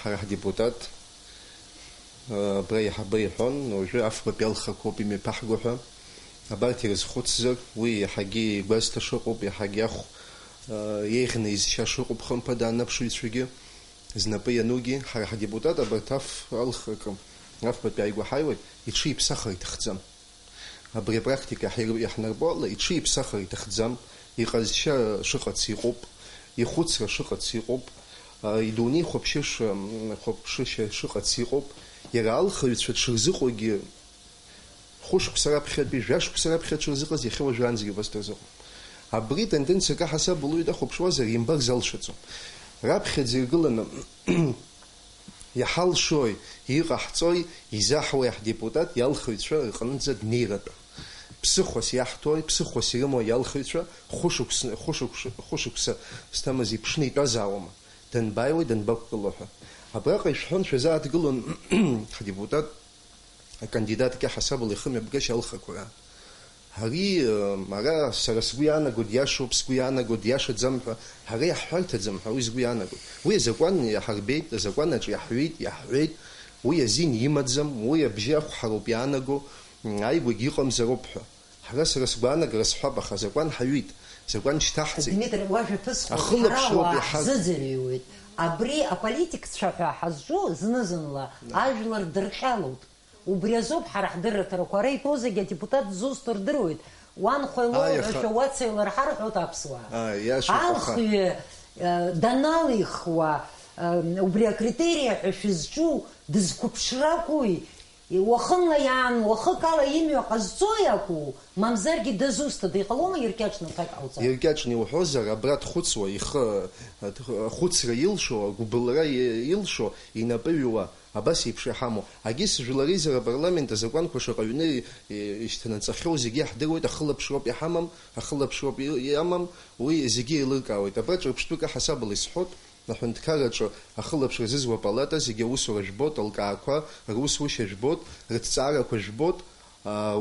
Ҳара ҳдепутат, э, абра иаҳабы иҳәон, уажәы афбатәи алхрақәоуп имҩаԥаҳго ҳәа. Абарҭ ирызхәыцзар, уи иаҳагьы игәазҭа шыҟоуп, иаҳагьы ахә, э, еиӷьны изшьа шыҟоуп, хымԥада, анаԥшыҩцәагьы, знапы ианугьы, ҳара ҳдепутат абарҭ аф алхракы, афбатәи ааигәа ҳаиуеит, иҽиԥсахыр иҭахӡам. Абри апрактика ҳаир-, иаҳнарбо ала, иҽиԥсахыр иҭахӡам, иҟазшьа шыҟац иҟоуп, ихәыцра шыҟац иҟоуп, а, идунеи хәаԥшьыша, м, хәаԥшышьа шыҟац иҟоуп, иара алхаҩцәа дшырзыҟоугьы хәышықәса раԥхьатәи, жәашықәса раԥхьа дшырзыҟаз, иахьа уажәраанӡагьы убас дырзыҟоуп. Абри тенденциак аҳасабала уаҩы дахәаԥшуазар, имбар залшаӡом. Раԥхьаӡа иргыланы, иҳалшои, иҟаҳҵои, изаҳуеи ҳдепутат иалхыҩцәа рҟынӡа днеиратәы? Ԥсыхәас иаҳҭои, ԥсыхәас ирымои иалхыҩцәа, хәышықәс-, хәышықәш-, хәышықәса зҭамыз иԥшны итәазаауама, данбааиуеи данбақәгыло ҳәа? Абраҟа ишәҳәон, шәазааҭгылон ҳдепутат акандидатк иаҳасабала ихымҩаԥгашьа алхрақәа раан. Ари, м, ара сара сгәы иаанаго диашоуп, сгәы иаанаго диашаӡам ҳәа ҳара иаҳҳәарҭаӡам ҳәа уи сгәы иаанагоит. Уи азакәан иаҳарбеит, азакәан аҿы иаҳҩеит, иаҳҳәеит, уи азин имаӡам, уи абжьы ахәҳароуп иаанаго, м, ааигәагьы иҟамзароуп ҳәа. Ҳара сара сгәаанагара сҳәап, аха азакәан ҳаҩит, азакәан шьҭаҳҵеит. Дмитри, уажәа ԥысхәа, ахылаԥшроуп ҳара уаа иҳа- ҳзыӡырҩуеит. Абри аполитикцәа ҳәа ҳазҿу зны-зынла ажәлар дырҟьалоит. Убри азоуп ҳара ҳдырраҭарақәа, ара итәоу зегьы адепутат дзусҭоу рдыруеит. Уанхәа илоу Ааи, аха ҳәа уацеилар ҳарҳәоит аԥсуаа. Ааи, иашоуп, аха Алхҩы, э, даналихуа, э, убри акритериа ҳәа шәызҿу дызқәыԥшракәуи? Уахынла иаан, уахык ала имҩа ҟазҵои акәу, мамзаргьы дызусҭада, иҟалома иркьаҿны аҭак ҟауҵар? Иркьаҿны иуҳәозар, абра дхәыцуа, ихы, э, ахәыцра илшо, агәыбылра илшо, инапы ҩуа, Абас еиԥш иҳамоу, агьыс жәлар реизара апарламент азакәанқәа шаҟа ҩны ишьҭанаҵахьоу зегьы иаҳдыруеит, ахылаԥшроуп иҳамам, ахылаԥшроуп иамам, уи зегьы еилыркаауеит. Абра ҿырԥштәык аҳасабала исҳәот, аҳәынҭқарраҿы ахылаԥшра зызуа апалата зегьы аусура жәбот, алкаақәа русушьа жәбот, рыҭҵаарақәа жәбот,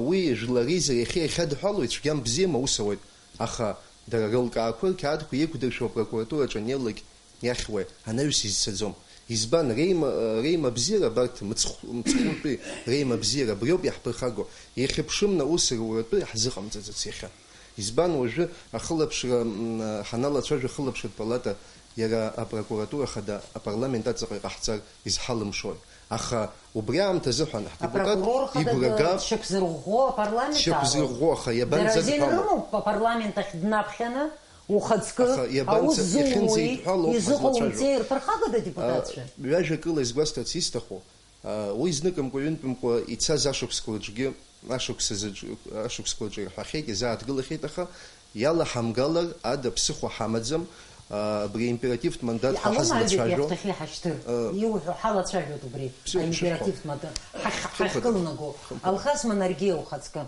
уи жәлар реизара иахьа иахьадҳәалоу ицәгьам бзиам аус ауеит, аха дара рылкаақәа рқьаадқәа еиқәдыршәо апрокуратураҿы анеилак, иахьуеи, анаҩс изцаӡом. Избан, реима-, реимабзиара абарҭ мыцхә-, мыцхәтәи реимабзиара абриоуп иаҳԥырхаго, иахьыԥшымна ус руратәы иаҳзыҟамҵаӡац иахьа. Избан, уажәы ахылаԥшра, м, ҳаналацәажәо ахылаԥшратә палата иара апрокуратура хада апарламент аҵаҟа иҟаҳҵар изҳалымшои? Аха убри аамҭазыҳәан ҳдепутат Апрокурор хада игәрагап, дшьақәзырӷәӷәо апарламент аалоуп. Дшьақәзырӷәӷәо, аха Дара иабанӡадҳәало? Азин рымоуп апарламент ахь днаԥхьаны. Ухаҵкы, Аха иабанӡа-, аус зумуи, иахьынӡеидҳәалоу изыҟоу ҳазлацәажәо. Уҵеи рԥырхагада адепутатцәа? А, ҩажәакыла изгәасҭарц исҭаху, а, уи зныкымкәа-ҩынтәымкәа ицаз ашықәсқәа рҿгьы, ашықәса заҿ-, ашықәсқәа рҿы ирҳәахьеит, иазааҭгылахьеит, аха иалаҳамгалар ада ԥсыхәа ҳамаӡам, а, абри аимперативтә мандат ҳәа Иҟалома аҩбатәи ҳазлацәажәо. Ахьҭахьы иҳашьҭыр? А, Иуҳәо ҳалацәажәоит убри, ԥсыхәа аимперативтә шәыхәа. Мандат. Ҳа-, Хымԥада. Ҳахькылнаго. Хымԥада. Алхас Манаргиа ухаҵкы.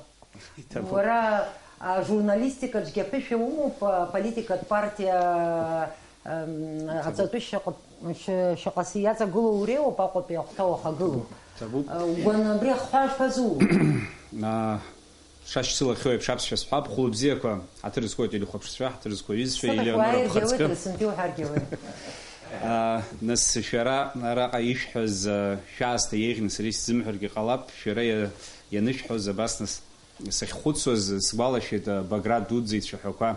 Иҭабуп. Уара, а, журналистикаҿгьы аԥышәа умоуп, а, политикатә партиа, ам, Иҭабуп. Аҵатәы шьаҟа-, шьа-, шьаҟа иаҵагылоу уреиуоуп, Аҟәатәи ахәҭа уахагылоуп. Иҭабуп. А, угәаны абри ахҳәаа шԥазуу? А, шашьцылахьоу еиԥш аԥсшәа сҳәап, хәылбзиақәа, ҳаҭыр зқәу ателехәаԥшцәа, ҳаҭыр зқәу аҩызцәа, Сыда Елеонора шәуааиргьы ауеит, Бхаҵкы. Рсынтәи уҳәаргьы ауеит. А, нас шәара араҟа ишәҳәаз, а, шәаасҭа еиӷьны сара исзымҳәаргьы ҟалап, шәара иа-, ианышәҳәоз абас нас. Сахьхәыцуаз сгәалашәеит, а, Баграт дуӡӡа ицәаҳәақәа,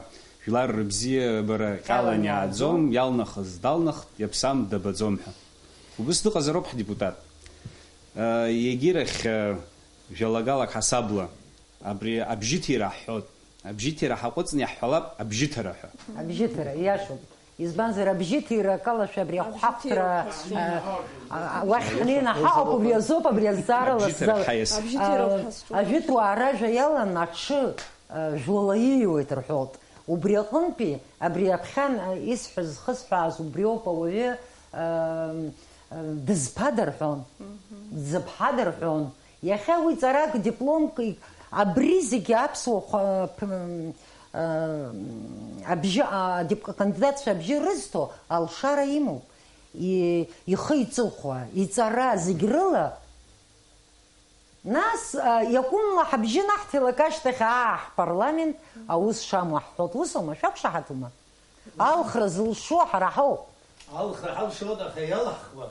жәлар рыбзиабара ҟьалан иааӡом, иалнахыз далнахт, иаԥсам дабаӡом ҳәа. Убыс дыҟазароуп ҳдепутат. А, егьирахь, а, жәалагалак ҳасабла, абри абжьыҭира ҳҳәот. Абжьыҭира ҳаҟәыҵны иаҳҳәалап абжьыҭара ҳәа. Абжьыҭара, иашоуп. Избанзар, абжьыҭира акалашәа абри ахәҳахәҭра, Абжьыҭира а, а, уахь ҳнеины ҳаҟоуп, убри азоуп, абри азҵаарала Абжьыҭара сзал-, ҳаиас. Абжьыҭира а, ҳазҿу. Ажәытәуаа ражәа иалан аҽы, а, жәлала ииуеит рҳәоит. Убри аҟынтәи, абри аԥхьан, а, исҳәаз, зхысҳәааз убриоуп, ауаҩы, а, а, дызԥада рҳәон, Мгм. Дзыԥҳада рҳәон. Иахьа уи ҵарак, дипломк, абри зегьы аԥсуа хәа-, п-, м, а, абжьы, а, адип-, акандидатцәа абжьы рызҭо алшара имоуп. И-, ихы иҵыхәа, иҵара зегь рыла. Нас, а, иакәымла ҳабжьы наҳҭалак ашьҭахь, аа, ҳпарламент аус шамуа ҳҳәот, усоума, шәақәшаҳаҭума? Алхра зылшо ҳара ҳауп. Алхра ҳалшоит, аха иалаҳхуа.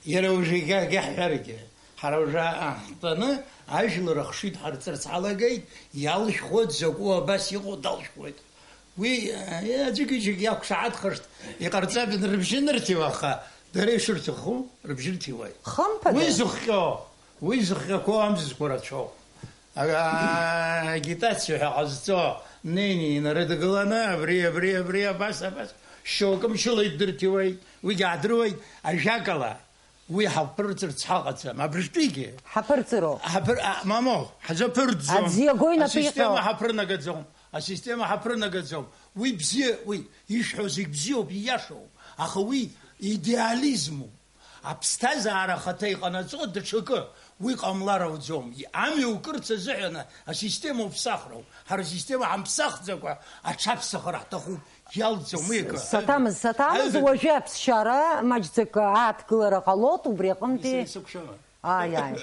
Иара уажәы егьа-, егьаҳҳәаргьы, ҳара уажәы ааҳтәаны ажәлар ахшыҩ дҳарҵарц ҳалагеит, иалшәхуеит, закәу абас иҟоу далшәхуеит. Уи, э, аӡәык-ҩыџьак иақәшаҳаҭхашт, иҟарҵап, рыбжьы нырҭиуа, аха дара ишырҭаху рыбжьы рҭиуеит. Хымԥада? Уи зыхҟьо, уи зыхҟьақәоу амзызқәа рацәоуп. А-, агитациа ҳәа ҟазҵо, неины инарыдгыланы, абри, абри, абри, абас, абас, шьоукы мчыла иддырҭиуеит, уигьы аадыруеит, ажәакала, уи ҳаԥырҵырц ҳаҟаӡам, абыржәтәигьы. Ҳаԥырҵыроуп. Ҳаԥыр-, а, мамоу, ҳзаԥырҵӡом. Аӡиаго инапы иҟьо. Асистема ҳаԥырнагаӡом, асистема ҳаԥырнагаӡом. Уи бзиа, уи ишәҳәо зегь бзиоуп, ииашоуп, аха уи идеализмуп. Аԥсҭазаара ахаҭа иҟанаҵо даҽакы, уи ҟамлар ауӡом. Амҩа укырц азыҳәан асистема уԥсахроуп. Ҳара асистема ҳамԥсахӡакәа аҽаԥсахыр ҳҭахуп. Иалӡом уи акы. Саҭамыз, саҭамыз, Аҩбатәи. Уажәы аԥсшьара маҷӡак ааҭгылара ҟалоит, убри аҟынтәи. Исықәшәама? Ааи, ааи.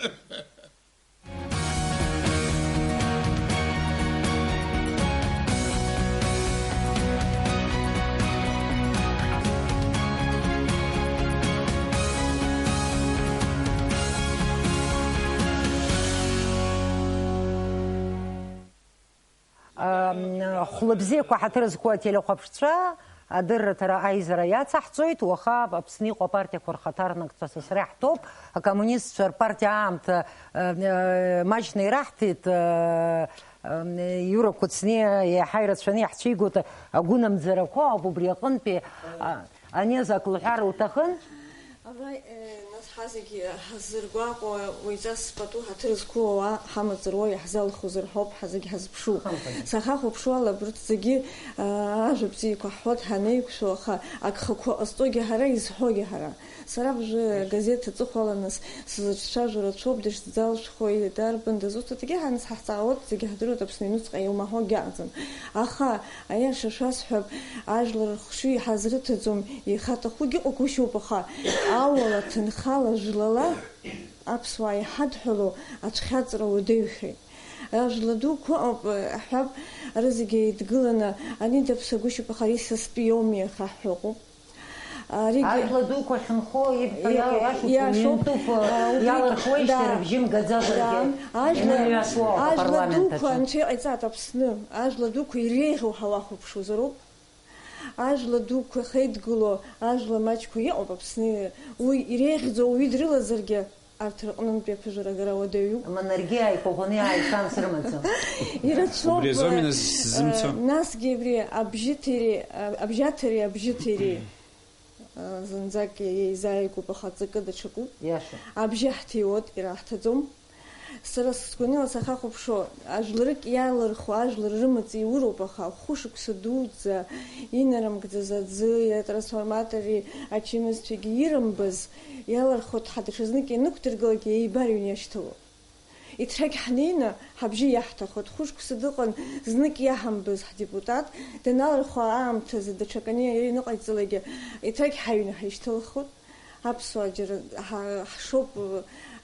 Ам, хәлыбзиақәа ҳаҭыр зқәу ателехәаԥшцәа, адырраҭара аизара иацаҳҵоит, уаха Аԥсны иҟоу апартиақәа рхаҭарнакцәа сасра иаҳҭоуп, акоммунистцәа рпартиа аамҭа, э, э, маҷны ираҳҭеит, э, э, Иура Кәыҵниа иаҳа ирацәаны иаҳцәигоит агәынамӡарақәа ауп, убри аҟынтәи, а, ани азы ак лҳәар лҭахын. Абра, э, нас ҳазегьы ҳаззыргәаҟуа, уаҩҵас пату ҳаҭыр зқәу ауаа ҳамаҵ руа иаҳзалху зырҳәоуп ҳазегь ҳазԥшу. Хымԥада. Сахьахәаԥшуала, абарҭ зегьы, аа, ажәа бзиақәа ҳҳәоит ҳанеиқәшәо, аха агхақәа ҟазҵогьы ҳара, изҳәогьы ҳара. Сара абжа агазеҭ аҵыхәала нас сзыҿцәажәо рацәоуп, дышсзалшәхуеи, дарбан дызусҭа, егьа ҳанасҳаҳҵаауеит, зегьы ҳдыруеит, Аԥсны аҩнуҵҟа иумаҳәо акгьы ыҟаӡам. Аха, аиаша шәасҳәап, ажәлар рхшыҩ иҳазрыҭаӡом, ихаҭахугьы ыҟагәышьоуп, аха ауала, ҭынхала, жәлала аԥсуаа иҳадҳәалоу ацәхьаҵра уадаҩхьеит. Ажәла дуқәа ыҟоуп, ҳҳәап, рызегьы еидгыланы, ани даԥсагәышьоуп, аха ари са стәы иоуми, иаха ҳҳәа ыҟоуп. Аригьы Ажәла дуқәа ахьынхо ибҳәо иа-, иа-, иашоуп, иашоуп. Ҩынтәуп, а, убригь, иалырхуеижьҭеи да, рыбжьы мгаӡазаргьы, да. Ажәла, имҩасуа ажәла апарламент дуқәа аҿы. Анцәа иҟаиҵааит Аԥсны. Ажәла дуқәа иреиӷьу ҳәа уахәаԥшуазароуп. Ажәла дуқәа ахеидгыло, ажәла маҷқәа иҟоуп Аԥсны. Уи иреиӷьӡоу уаҩы дрылазаргьы, арҭ рҟнынтәи аԥыжәара агара уадаҩуп. Манаргьы ааикәаӷәаны иааишанс рымаӡам. Ирацәоуп, Убри азоуми нас сзымцо? Э, насгьы абри абжьыҭиреи, э, абжьаҭареи абжьыҭиреи, э, зынӡак еизааигәоуп, аха ҵакы даҽакуп. Иаша. Абжьы ҳҭиуеит, ираҳҭаӡом. Сара сгәаныла сахьахәаԥшуа, ажәларык иалырхуа ажәлар рымаҵ иуроуп, аха хәышықәса дуӡӡа инарымкӡаз аӡы, атрансформатори ачымазцәагьы ирымбаз, иалырхуа ҳа даҽазнык ианықәдыргылак еибарыҩны иашьҭалоит. Иҭрагь ҳнеины ҳабжьы иаҳҭахоит. Хәышықәса дыҟан знык иаҳамбаз ҳдепутат, даналырхуа аамҭазы даҽаканы иара иныҟаиҵалакгьы, иҭрагь ҳаҩны ҳаишьҭалахоит. Аԥсуаа џьара ҳа-, ҳшоуп,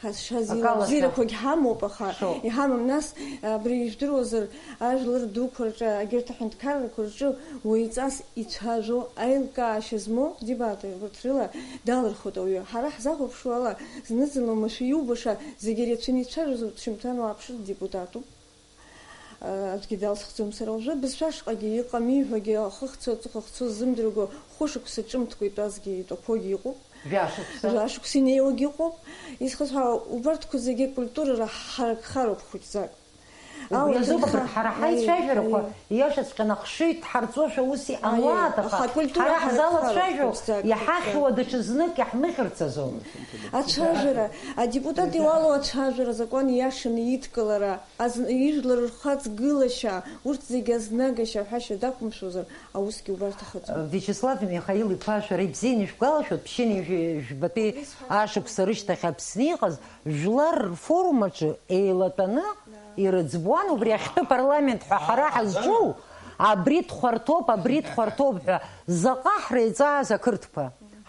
ҳазшаз Акала илабзиарақәагь ҳамоуп, аха шоуп. Иҳамам, нас, абри ижәдыруазар, ажәлар дуқәа рҿы, егьырҭ аҳәынҭқаррақәа рҿы уаҩҵас ицәажәо, аилкаашьа змоу дебатқәа урҭ рыла далырхуеит ауаҩы. Ҳара ҳзахәаԥшуа ала, зны-зынла уамашәа иубаша зегьы ирацәаны ицәажәоз урҭ шьымҭан уааԥшыртә депутатуп. Аӡәгьы далсхӡом сара уажәы. Бызшәа шҟагьы иҟам, ииҳәогьы ахы хцо, аҵыхәа хцо ззымдыруа, хәышықәса ҿымҭкәа итәазгьы, итәақәогьы иҟоуп. Жәашықәса. Жәашықәса инеиуагьы ыҟоуп. Исхысҳәаауа, убарҭқәа зегьы акультурара ҳаракхароуп хәыҷӡак. Убри азоуп, аурҭынха, абарҭ ҳара аиеи, ҳаицәажәарақәа, аиеи, иашаҵәҟьаны ахшыҩ дҳарҵошәа ус иҟамлааит, аиеи, аха аха акультура ҳара ҳаракхароуп ҳзалацәажәо хәыҷӡак, иҳахьуа хәыҷӡак. Даҽа знык иаҳмыхьырц азоуми? Ацәажәара, адепутат иуалу ацәажәара, азакәан иашаны идкылара, Аз-, ижәлар рхаҵгылашьа, урҭ зегьы азнагашьа ҳәашьа дақәымшәозар, аусгьы убарҭахаӡом. Виачеслав Михаил-иԥа, шәара ибзианы ишәгәалашәоит, ԥшьынҩажәи жәбатәи ашықәса рышьҭахь Аԥсны иҟаз жәлар рфорум аҿы еилатәаны ирыӡбуан, убри ахьтәы парламент ҳәа ҳара ҳазҿу, абри дхәарҭоуп, абри дхәарҭоуп ҳәа заҟа ҳреиҵааз ақырҭқәа.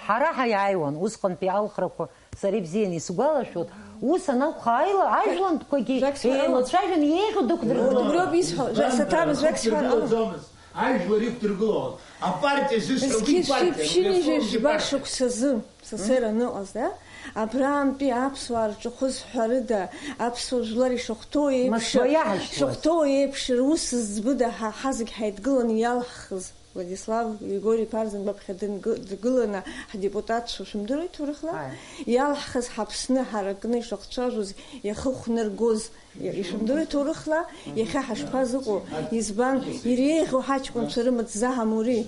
Ҳара ҳаиааиуан, усҟантәи алхрақәа сара ибзианы исгәалашәоит, ус анакәха, аила-, ажәлантәқәагьы Жәак сҳәарала? Еилацәажәан, еиӷьу дықәдыргылон. Убриоуп исҳәо, Жа-, Саҭамыз, жәак сҳәарала? Иқәдыргылаӡомызт. Ажәлар иқәдыргылон. Апартиа зышьҭоу Зқьи шәи ԥшьынҩажәи жәба шықәсазы, са сера аныҟаз, да? Абраантәи аԥсуаа рҿахәы зҳәарыда, аԥсуа жәлар ишахәҭоу еиԥш, Москва иаҳашьҭуаз. Шахәҭоу еиԥш, рус зӡбыда ҳа, ҳазегь ҳаидгыланы иалҳхыз? Владислав Григори-иԥа Арӡынба ԥхьа дынгы-, дгыланы ҳдепутатцәа шәымдыруеи ҭоурыхла? Ааи. Иалҳхыз ҳаԥсны ҳаракны ишахцәажәоз, иахыхәнаргоз, ишәымдыруеи ҭоурыхла? Иахьа ҳашԥазыҟоу? Избан? Иреиӷьу ҳаҷкәынцәа рымаҵ заҳамури?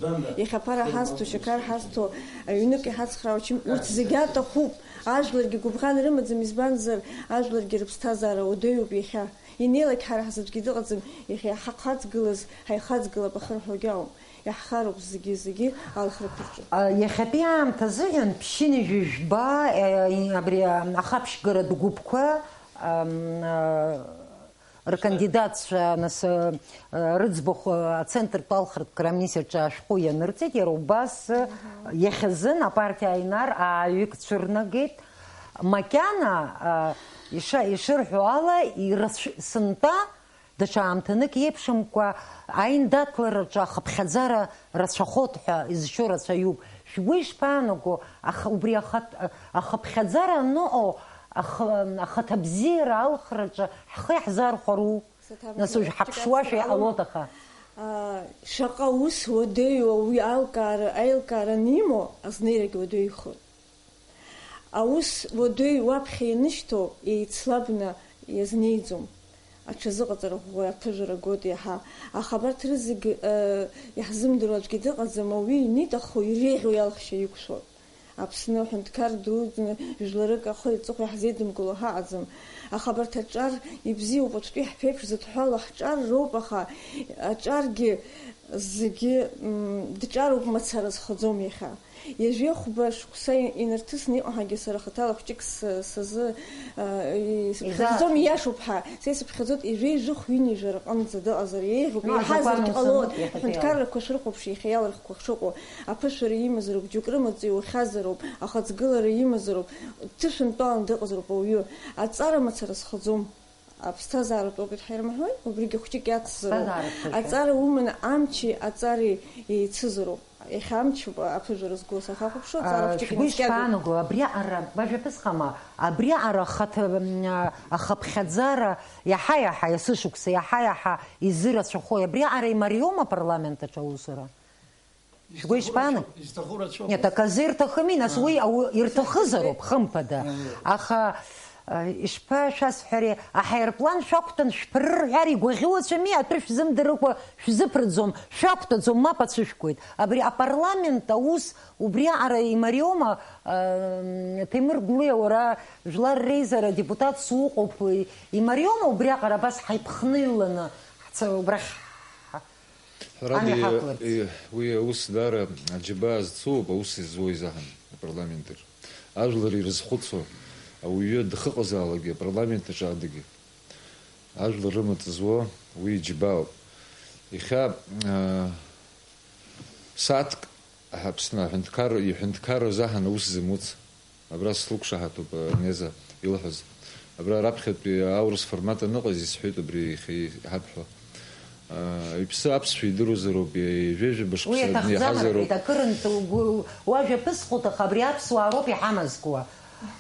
Иахьа аԥара ҳазҭо, шьақар ҳазҭо, аҩнык иҳацхраау ачым-, урҭ зегьы аҭахуп. Ажәларгьы гәыбӷан рымаӡам, избанзар, ажәларгьы рыԥсҭазаара уадаҩуп иахьа. Инеилак ҳара ҳзаҵәгьы дыҟаӡам, иахьа ҳахаҵгылаз, ҳаихаҵгылап ахырҳәогьы ауп. Иаҳхароуп зегьы-зегьы алхрақәа рҿы. А, иахьатәи аамҭазыҳәан ԥшьынҩажәи жәба, э, и-, абри, а, ахаԥшьгаратә гәыԥқәа, ам, а, ркандидатцәа, нас, а, а, рыӡбахә, а, ацентртә алхратә комиссиаҿы ашәҟәы ианырҵеит, иара убас, а, иахьазын апартиа Аинар ааҩык цәырнагеит. Макьана, а, иша-, ишырҳәо ала, ирацә-, сынтәа Даҽа аамҭанык еиԥшымкәа, аиндаҭлараҿы ахыԥхьаӡара рацәахоит ҳәа изшьо рацәаҩуп. Шәгәы ишԥаанаго, аха убри ахат-, ахыԥхьаӡара аныҟоу, ахы-, ахаҭабзиара алхраҿы ҳхы иаҳзархәару? Нас уажә ҳаԥшуашәа иҟалоит, аха. Аа, шаҟа ус уадаҩу уи алкаара, аилкаара анимоу, азнеирагь уадаҩхоит. Аус уадаҩ уаԥхьа ианышьҭоу еицлабны иазнеиӡом. Аҽазыҟаҵара ӷәӷәа аԥыжәара гоит иаҳа. Аха абарҭ рызегь, э, иаҳзымдыруа аӡәгьы дыҟаӡам, ауаҩы ианиҭаху иреиӷьу иалхшьа иқәшәоит. Аԥсны аҳәынҭқар дуӡӡаны жәларык ахы-аҵыхәа иаҳзеидымкыло ҳаҟаӡам. Аха абарҭ аҿар ибзиоуп, уаҵәтәи ҳԥеиԥш зыдҳәалоу ҳҿар роуп, аха аҿаргьы зегьы, м, дҿароуп, мацара зхаӡом иахьа. Ҩажәи хәба шықәса инарҭысны иҟоу ҳәагьы сара хаҭала хәҷык с-, сазы, а, и-, сыԥхьаӡаӡом, изаҳ- ииашоуп ҳәа. Са исыԥхьаӡоит ҩажәи жәохә ҩынҩажәа рҟынӡа дыҟазар еиӷьуп, ну, иҳазаргь азакәан ҟалон, усымоуп, иахьатәи ала. Аҳәынҭқаррақәа шрыхәаԥш иахьа иалырхқәа шыҟоу, аԥышәара имазароуп, џьоук рымаҵ иухьазароуп, ахаҵгылара имазароуп, дҭышәынтәалан дыҟазароуп ауаҩы. Аҵара мацара зхаӡом. Аԥсҭазааратә опыт ҳәа ирымҳәои, убригьы хәҷык иацзароуп. Аԥсҭазааратә хәҷы. Аҵара уманы амчи аҵареи еицызароуп. Иахьа амчуп аԥыжәара зго, сахьахәаԥшуа, аҵара, а, хәҷык шәгәы наскьагоуп. Ишԥаанаго, абриаҟара, уажәы аԥысҟама, абриаҟара ахаҭа-, м, а, ахыԥхьаӡара иаҳа-иаҳа, есышықәса иаҳа-иаҳа изырацәахои, абриаҟара имариоума апарламент аҿы аусура? Шәгәы ишԥаанаго? Изҭаху рацәоуп. Нет, аказы ирҭахыми, нас, а, уи ау-, ирҭахызароуп, хымԥада. Э. Аха, э, ишԥашәасҳәари, аҳаирплан шәақәтәан шәԥырыр рҳәар игәаӷьуацәами, атәы шәзымдырыкәа шәзыԥырӡом, шәақәтәаӡом, мап ацәышәкуеит. Абри апарламент аус убриаҟара имариоума, э, Ҭемыр Гәлиа, уара жәлар реизара адепутатс уҟоуп, имариоума убриаҟара абас ҳаиԥхныҩланы ҳца-, убрахь ҳа-, Ҳәарада, амҩа ҳақәларц. Е, уи аус даара аџьабаа зцу ауп, аус изуа изаҳан апарламент аҿы. Ажәлар ирызхәыцуа, ауаҩы дхыҟазаалакгьы апарламент аҿы адагьы. Ажәлар рымаҵ зуа уи иџьбаауп. Иахьа, а, сааҭк Аԥсны аҳәынҭқарра, иҳәынҭқарра азаҳан аус зымуц. Абра слықәшаҳаҭуп, а, Неза илҳәаз. Абра раԥхьатәи аурыс формат аныҟаз исҳәеит убри иахьа иҳабҳәо. А, иԥсы аԥсшәа идыруазароуп, ҩажәи жәаба шықәса днеиҳазароуп. Уи аҭахӡам, акырынтә угәы-, уажәа ԥысҟоҭ, аха абри аԥсуаа роуп иҳамазкуа.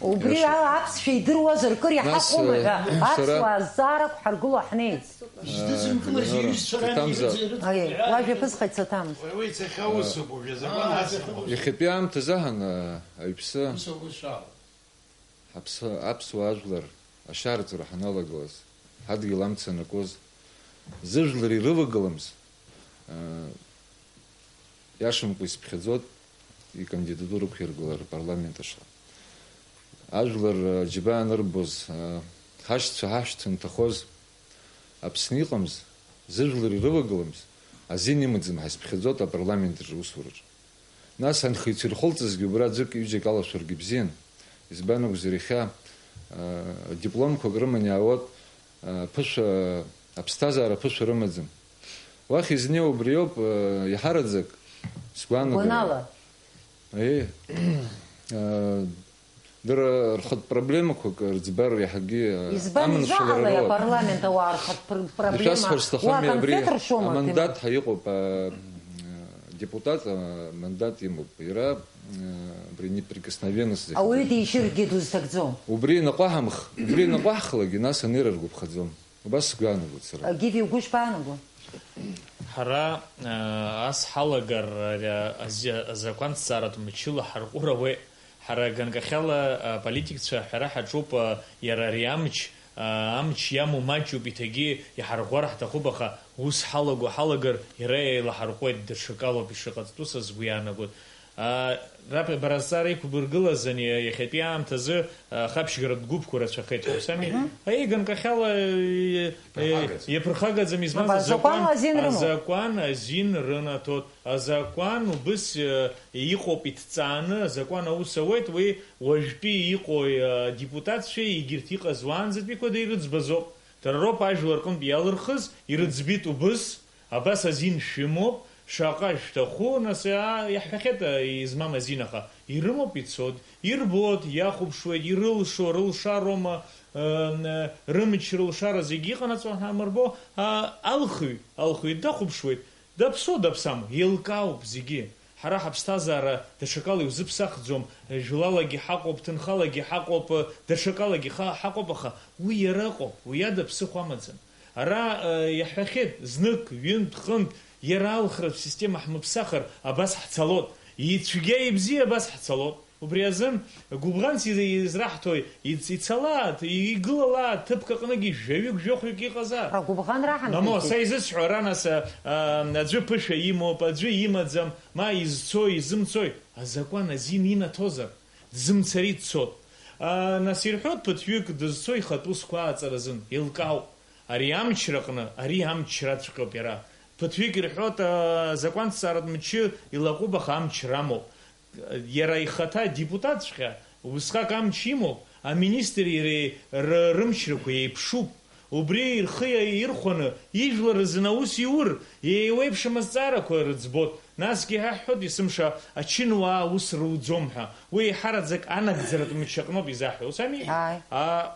Убри, иашоуп, а-, аԥсшәа идыруазар, кыр иҳахәома ҳәа, нас, а, сара аԥсуаа зҵаарак ҳаргыло ҳнеит. Ишдызынкылаз, Ленора, иҩызцәа рами, Ҭамза, ирыӡ-, ирыӡ-, Аиеи, уажәа ԥысҟеит, Саҭамз. Уи, уи цахьа усуп, уажә азакәан ацымкәа. Иахьатәи аамҭазы аҳан, а, аҩԥсы. Ус аугәы шәаауа. Ҳаԥсы-, аԥсуа ажәлар ашьаарҵәыра ҳаналагылаз, ҳадгьыл амца анакуаз, зыжәлар ирывагыламз, аа, иашамкәа исыԥхьаӡоит икандидатура ықәиргылар апарламент аҿы. Ажәлар, аа, џьабаа анырбоз, аа, ҳашьцәа, ҳашәҭ анҭахоз, Аԥсны иҟамз, зыжәлар ирывагыламз, азин имаӡам ҳәа исыԥхьаӡоит апарламент аҿы аусураҿы. Нас анхаҩцәа ирхылҵызгьы убра аӡәык-ҩыџьак алашәаргьы бзиан. Избан акәзар, иахьа, а, дипломқәак рыманы иаауеит, а, ԥышәа, аԥсҭазаара ԥышәа рымаӡам. Уахь изнеиуа убриоуп, а, иаҳараӡак сгәаанагара. Гәанала. Аиеи. А, дара рхатә проблемақәак рыӡбар иаҳагьы, а, избан аманшәалара изаҳалеи роуеит. Апарламент ауаа рхатә пр-, проблема? Ишәасҳәар сҭахыми, уа абри конфет ршома, амандат Ҭемыр? Ҳәа иҟоуп, а, Депутат, а, мандат имоуп. Иара, а, абри неприкосновенность зыхьӡу. Ауаҩы дишьыргьы дузҭагӡом. Убри наҟәаҳамх, убри наҟәаҳхлакгьы, нас анеира ргәаԥхаӡом. Убас сгәы иаанагоит сара. Гиви, угәы шԥаанаго? Ҳара, а, ас ҳалагар, ари ази-, азакәанҭҵааратә мчыла ҳарҟәыр ауеит. Ҳара ганкахьала, а, политикцәа аҳәара ҳаҿуп, а, иара ари амч, а, амч иамоу маҷуп, иҭагьы иҳарӷәӷәар ҳҭахуп, аха ус ҳалаго ҳалагар, иара еилаҳарҟәуеит, даҽакалоуп ишыҟаҵатәу, са сгәы иаанагоит. А, раԥхьа бара азҵаара иқәбыргылаз ани иахьатәи аамҭазы, а, ахаԥшьгаратә гәыԥқәа рацәахеит ҳәа, ус ами? Мгм. Аи, ганкахьала, э, э, Иаԥырхагаӡам. Иаԥырхагаӡам, избанзар, Мап, азакәан азакәан, азин рымоуп. Азакәан азин рынаҭоит. Азакәан убыс, э, иҟоуп, иҭҵааны, азакәан аус ауеит, уи уажәтәи иҟоу, э, адепутатцәеи егьырҭ иҟаз уаанӡатәиқәа деирыӡбазоуп. Дара роуп ажәлар рҟынтә иалырхыз, ирыӡбит убыс, абас азин шәымоуп, шаҟа шәҭаху, нас, а, иаҳҳәахьеит, а, измам азин, аха ирымоуп, ицоит, ирбоит, иахәаԥшуеит, ирылшо, рылшароума, э, н-, рымч, рылшара зегьы иҟанаҵо ҳамырбо, а, алхҩ, алхҩы дахәаԥшуеит, даԥсуа, даԥсам, еилкаауп зегьы. Ҳара ҳаԥсҭазаара даҽакала иузыԥсахӡом, жәлалагьы ҳаҟоуп, ҭынхалагьы ҳаҟоуп, даҽакалагьы ха-, ҳаҟоуп, аха уи иара ыҟоуп, уи ада ԥсыхәа амаӡам. Ара, э, иаҳҳәахьеит, знык, ҩынтә, хынтә, иара алхратә система ҳмыԥсахыр, абас ҳцалот. Ицәгьа ибзиа абас ҳцалот. Убри азын, гәыбӷанс из-, израҳҭои, иц-, ицалааит, игылалааит, ҭыԥк аҟныгьы жәаҩык, жәохәҩык иҟазар. Агәыбӷанра ҳамҭеит. Мамо, са изысҳәо, ара нас, а, а, аӡәы ԥышәа имоуп, аӡәы имаӡам, ма изцои, изымцои, азакәан азин инаҭозар, дзымцари дцот. А, нас ирҳәот, ԥыҭҩык дызцо ихатә усқәа аҵаразын, еилкаауп. Ари амчраҟны, ари амчраҵәҟьоуп иара. Ԥыҭҩык ирҳәот, а, азакәанҭҵааратә мчы илаҟәуп, аха амч рамоуп. Иара ихаҭа депутатҵәҟьа, убысҟак амч имоуп, аминистри иареи ры-, рымчрақәа еиԥшуп. Убри рхы ирхәаны, ижәлар рзын аус иур, еиуеиԥшым азҵаарақәа рыӡбот. Насгьы иҳаҳҳәот, есымша ачынуаа аус руӡом ҳәа. Уи еиҳараӡак анагӡаратә мчы аҟноуп изаҳҳәо, ус ами? Ааи. А,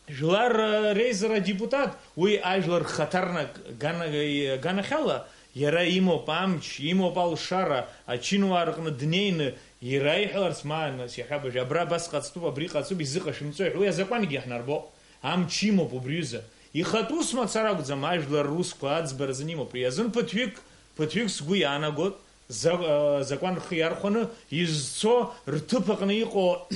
Жәлар, э, реизара адепутат, уи ажәлар рхаҭарнак гана-, э, ганахьала, иара имоуп амч, имоуп алшара, ачынуаа рҟны днеины, иара иҳәаларц, ма, нас, иаҳәап, абра абас ҟаҵатәуп, абри ҟаҵатәуп, изыҟашәымҵои ҳәа, уи азакәангьы иаҳнарбо, амч имоуп убри аҩыза. Ихатә ус мацара акәӡам, ажәлар русқәа аӡбаразын имоуп, уи азын ԥыҭҩык, ԥыҭҩык сгәы иаанагот, за-, а, закәан рхы иархәаны изцо, рҭыԥ аҟны иҟоу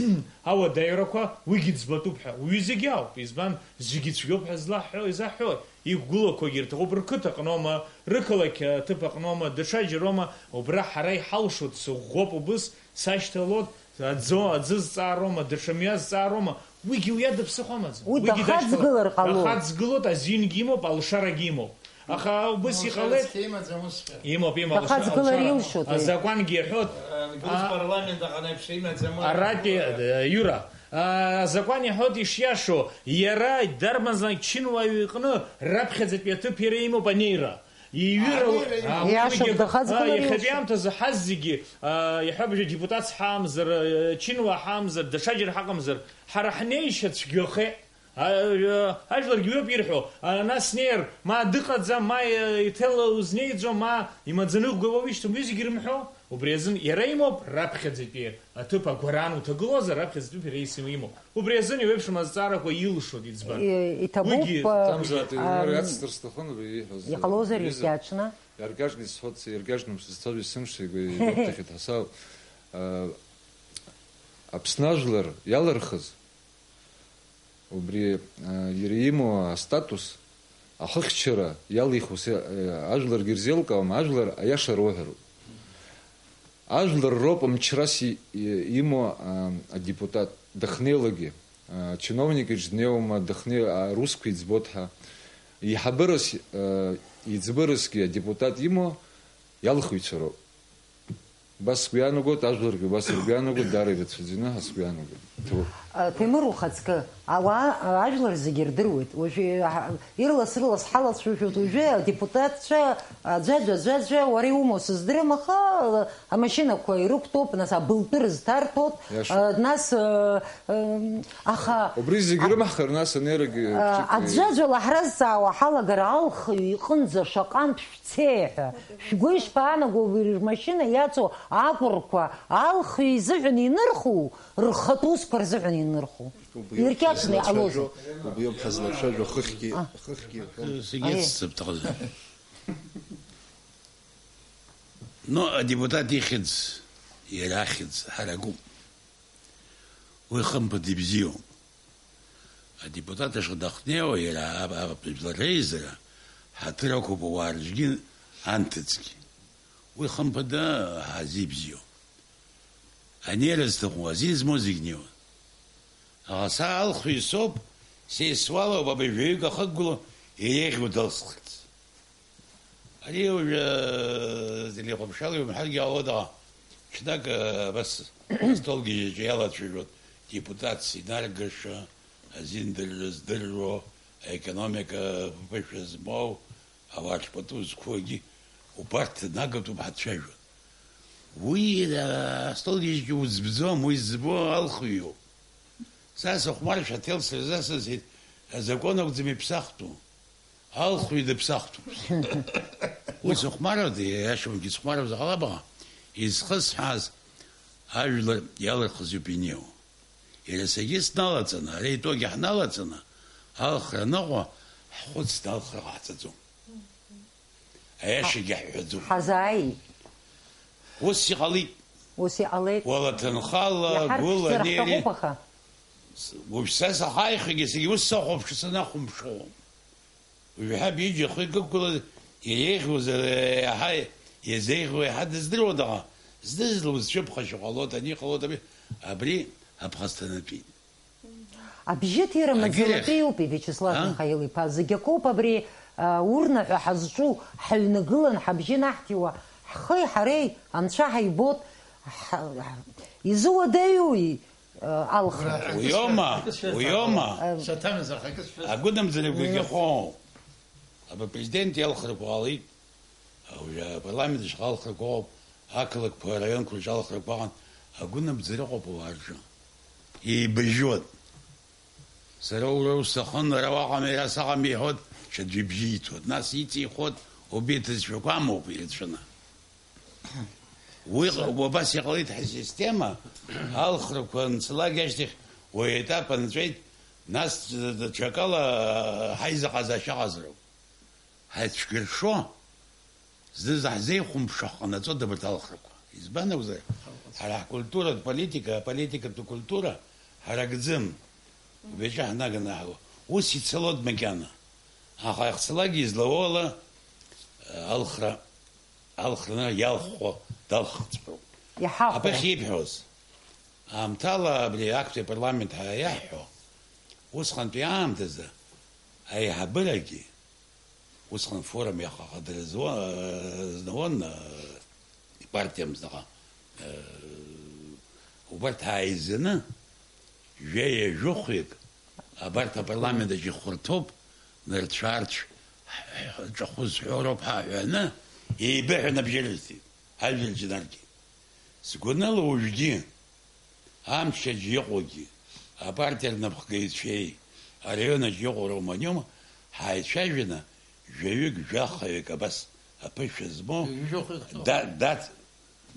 ауадаҩрақәа уигьы ӡбатәуп ҳәа. Уи зегьы ауп. Избан, зегьы цәгьоуп ҳәа злаҳҳәо, изаҳҳәо? Иқәгылақәагьы ирҭахуп, рқыҭа аҟноума, рықалақь аҭыԥ аҟноума, даҽаџьароума, убра ҳара иҳалшоит, сыӷәӷәоуп убыс, сашьҭалоит, аӡо, аӡы зҵаароума, даҽа мҩа зҵаароума, уигьы уи ада ԥсыхәа амаӡам. Уи уигьы дахаҵгылар дашьҭалоит. Ҟалоит. Дахаҵгылоит, азингьы имоуп, алшарагьы имоуп. Аха убыс Ну, иҟалеит. Шәарыцқьа имаӡам усҵәҟьа. Имоуп, имоуп. Дахаҵгылар Алшара, илшоит, уи. Азакәангьы иҳәот. Ангылс А, парламент аҟанаиԥш имаӡам уи. Аратәи, э, Иура, а, азакәан иҳәот ишиашоу, иара дарбанзаалак чынуаҩы иҟны раԥхьаӡатәи аҭыԥ иара имоуп анеира. Иҩыра Анеира имоуп. А, Иашоуп, уигьы, дахаҵгылар а, иахьатәи илшоит. Аамҭазы ҳазегьы, а, иҳәап, депутатс ҳаамзар, э, чынуаа ҳаамзар, даҽаџьара ҳаҟамзар, ҳара ҳнеишьа цәгьахеит. А, а, ажәларгьы уиоуп ирҳәо, а, нас снеир, ма дыҟаӡам, ма, э, иҭел узнеиӡом, ма имаӡаныҟәгаҩ уа уишьҭам, уи зегьы рымҳәо, убри азын иара имоуп раԥхьаӡатәи аҭыԥ агәаран уҭагылозар, раԥхьаӡатәи иара исым имоуп. Убри азын еиуеиԥшым азҵаарақәа илшоит, иӡбан. И-, иҭабуп, Уигьы э, Тамзааит, ам, иумориацҵар сҭахын, абри ииҳәаз, иҟалозар, Иаза. Иахьаҿны. Иаркьаҿны исҳәоит, иаркьаҿны сызцоз есымша игәы игәаԥхахьеит ҳасаб. Э, Аԥсны ажәлар иалырхыз, Убри, а, иара имоу астатус ахыхьчара иалихуа, а, ажәларгьы ирзеилкаауам, ажәлар аиаша роуҳәароуп. Ажәлар роуп мчрас и-, и-, имоу, а, адепутат дахьнеилакгьы, а, чиновник иҿы днеиуама, дахьнеи-, а, русқәа иӡбоит ҳәа. Еиҳабырас, а, иӡбырасгьы адепутат имоу иалхыҩцәа роуп. Убас сгәы иаанагоит, ажәларгьы убас ргәы иаанагоит, даара ирацәаӡаны ҳа сгәы иаанагоит. Ҭоуп. А, Ҭемыр ухаҵкы, Ауаа, ажәлар зегьы ирдыруеит. Уажәы, ҳа-, ирлас-ирлас ҳалацәажәоит. Уажәы адепутатцәа, аӡәаӡәа, аӡәаӡәа, уара иумоу сыздырам, аха, амашьынақәа ирықәтәоуп, нас, абылтәы рызҭарҭәоит, Иаша. а, нас, а, м, аха, Убри зегь а, рымаҳхыр, нас, анеирагьы а, ԥшьык аӡәаӡәала ҳразҵаауа ҳалагар, алхҩы иҟынӡа шаҟантә шәцеи ҳәа. Шәгәы ишԥаанаго, убри рмашьына иаҵоу акәырқәа алхҩы изыҳәан инырху, рхатә усқәа рзыҳәан инырху? Убри ауп Иркьаҿны ҳазлацәажәо, иҟалозеи? Убри ауп ҳазлацәажәо, хыхьгьы, А. хыхьгьы ирҳәон. Зегь А, иццып, ҭаҟазар. Ну, адепутат ихьӡ иара ахьӡ ҳаракуп. Уи хымԥада ибзиоуп. Адепутат ашҟа дахнеиуа, иара а-, а-, жәлар реизара ҳаҭыр ақәуп ауаа рҿгьы анҭыҵгьы. Уи хымԥада ҳазибзиоуп. Анеира зҭаху, азин змоу зегь неиуан. Аха са алхҩы соуп, сеисуалоуп абри жәаҩык ахықәгылоу иреиӷьу далсхырц. Ари уажәы, э, телехәаԥшрала иумҳәаргьы ҟалоит, аха ҽнак, э, абас астол гьежьаҿы иалацәажәон депутатс инаргаша, азин дырра здырро, аекономика ԥышәа змоу, ауаа рпату зқәугьы убарҭ нагатәуп ҳацәажәон. Уи, э, астол гьежьгьы уӡбӡом, уи збо алхҩоуп. Са сыхәмаршәа аҭел сырзасызеит, азакәан акәӡам иԥсахтәу. Алхҩы дыԥсахтәуп. Уи сыхәмаруеит, иашамгьы сыхәмаруеит, аха лабаҟа изхысҳәааз ажәлар иалырхыз иоуп инеиуа. Иара саргьы сналаҵаны, ара итоги ҳналаҵаны, алхра аныҟоу, ҳхәыцны алхра ҟаҳҵаӡом. Аиашагьы ҳҳәаӡом. Ҳазааит. Ус иҟалеит. Ус иҟалеит. Уала ҭынхала, Иаҳарԥшӡар гәыла, нери. ҳҭахуп, аха. Уажә са сахьааихагьы, саргьы ус сахәаԥшуа санахәаԥшуа. Уажәы ҳаб ҩыџьа ахы икықәгылаз иреиӷьуазар, еиҳа иазеиӷьу еиҳа дыздыруада, аха зны-зынла узцәыԥхашьо ҟалоит, ани ҟалоит, абри, абри аԥхасҭанатәит. Абжьыҭира Агьырахь. маӡалатәиуп, Виачеслав А? Михаил-иԥа, зегь акоуп абри, а, урна ҳәа ҳазҿу, ҳаҩнагылан, ҳабжьы наҳҭиуа, ҳхеи ҳареи анцәа ҳаибот, ҳ-, ҳ-, изуадаҩуи? Алхра. Уиома, уиома. Агәынамӡарақәагьы ыҟоуп. Апрезидент иалхрақәа ҟалеит. Уажәы апарламент ишҟа алхрақәа ыҟоуп. Ақалақьқәа, араионқәа рҿы алхрақәа ыҟан. Агәынамӡара ыҟоуп ауаа рҿы. Еибажәуан. Сара уара усҭахын, ара уаҟами, ара саҟами иҳәот, ҽаӡәы ибжьы иҭоит. Нас иҵихуеит, убри аҭыӡшәақәа амоуп ирацәаны. Уи ҟ-, убас иҟалеит ҳсистема, алхрақәа анцалак ашьҭахь уи аетап анҵәеит, нас даҽакала ҳаизыҟазаашьа ҟазароуп. Ҳаицәгьаршо, зны заҳзеихәамԥшуа ҳҟанаҵоит абарҭ алхрақәа. Избан акәзар, ҳара ҳкультуратә политика, аполитикатә культура ҳаракӡам. Убри аҿы ҳнаганы ҳаауа. Ус ицалоит макьана. Аха иахьцалакгьы излауала, алхра. Алхра иалххо далхцәроуп. Иҳахәо. Абахь ибҳәоз, аамҭала абри актәи апарламент ҳәа иаҳҳәо, усҟантәи аамҭазы аиҳабырагьы, усҟан форум иахаха дырзуа-, знауан, э, ипартиамзаҟа, э, убарҭ ааизаны, Жәеи жәохәҩык абарҭ апарламент аҿы ихәарҭоуп, нырцә-аарцә ҳ-, ҳ-, ҿахәы зҳәо роуп ҳәа ҳәаны, еибыҳәаны абжьы рысҭеит, ажәлар џьнаргьы. Сгәанала уажәгьы, амчаҿ иҟоугьы, апартиа рнапхгаҩцәеи, араион аҿы иҟоу роуманиоума, ҳааицәажәаны, жәаҩык, жәахаҩык абас аԥышәа змоу, Ҩажәи жәохәҩык да-, дац-,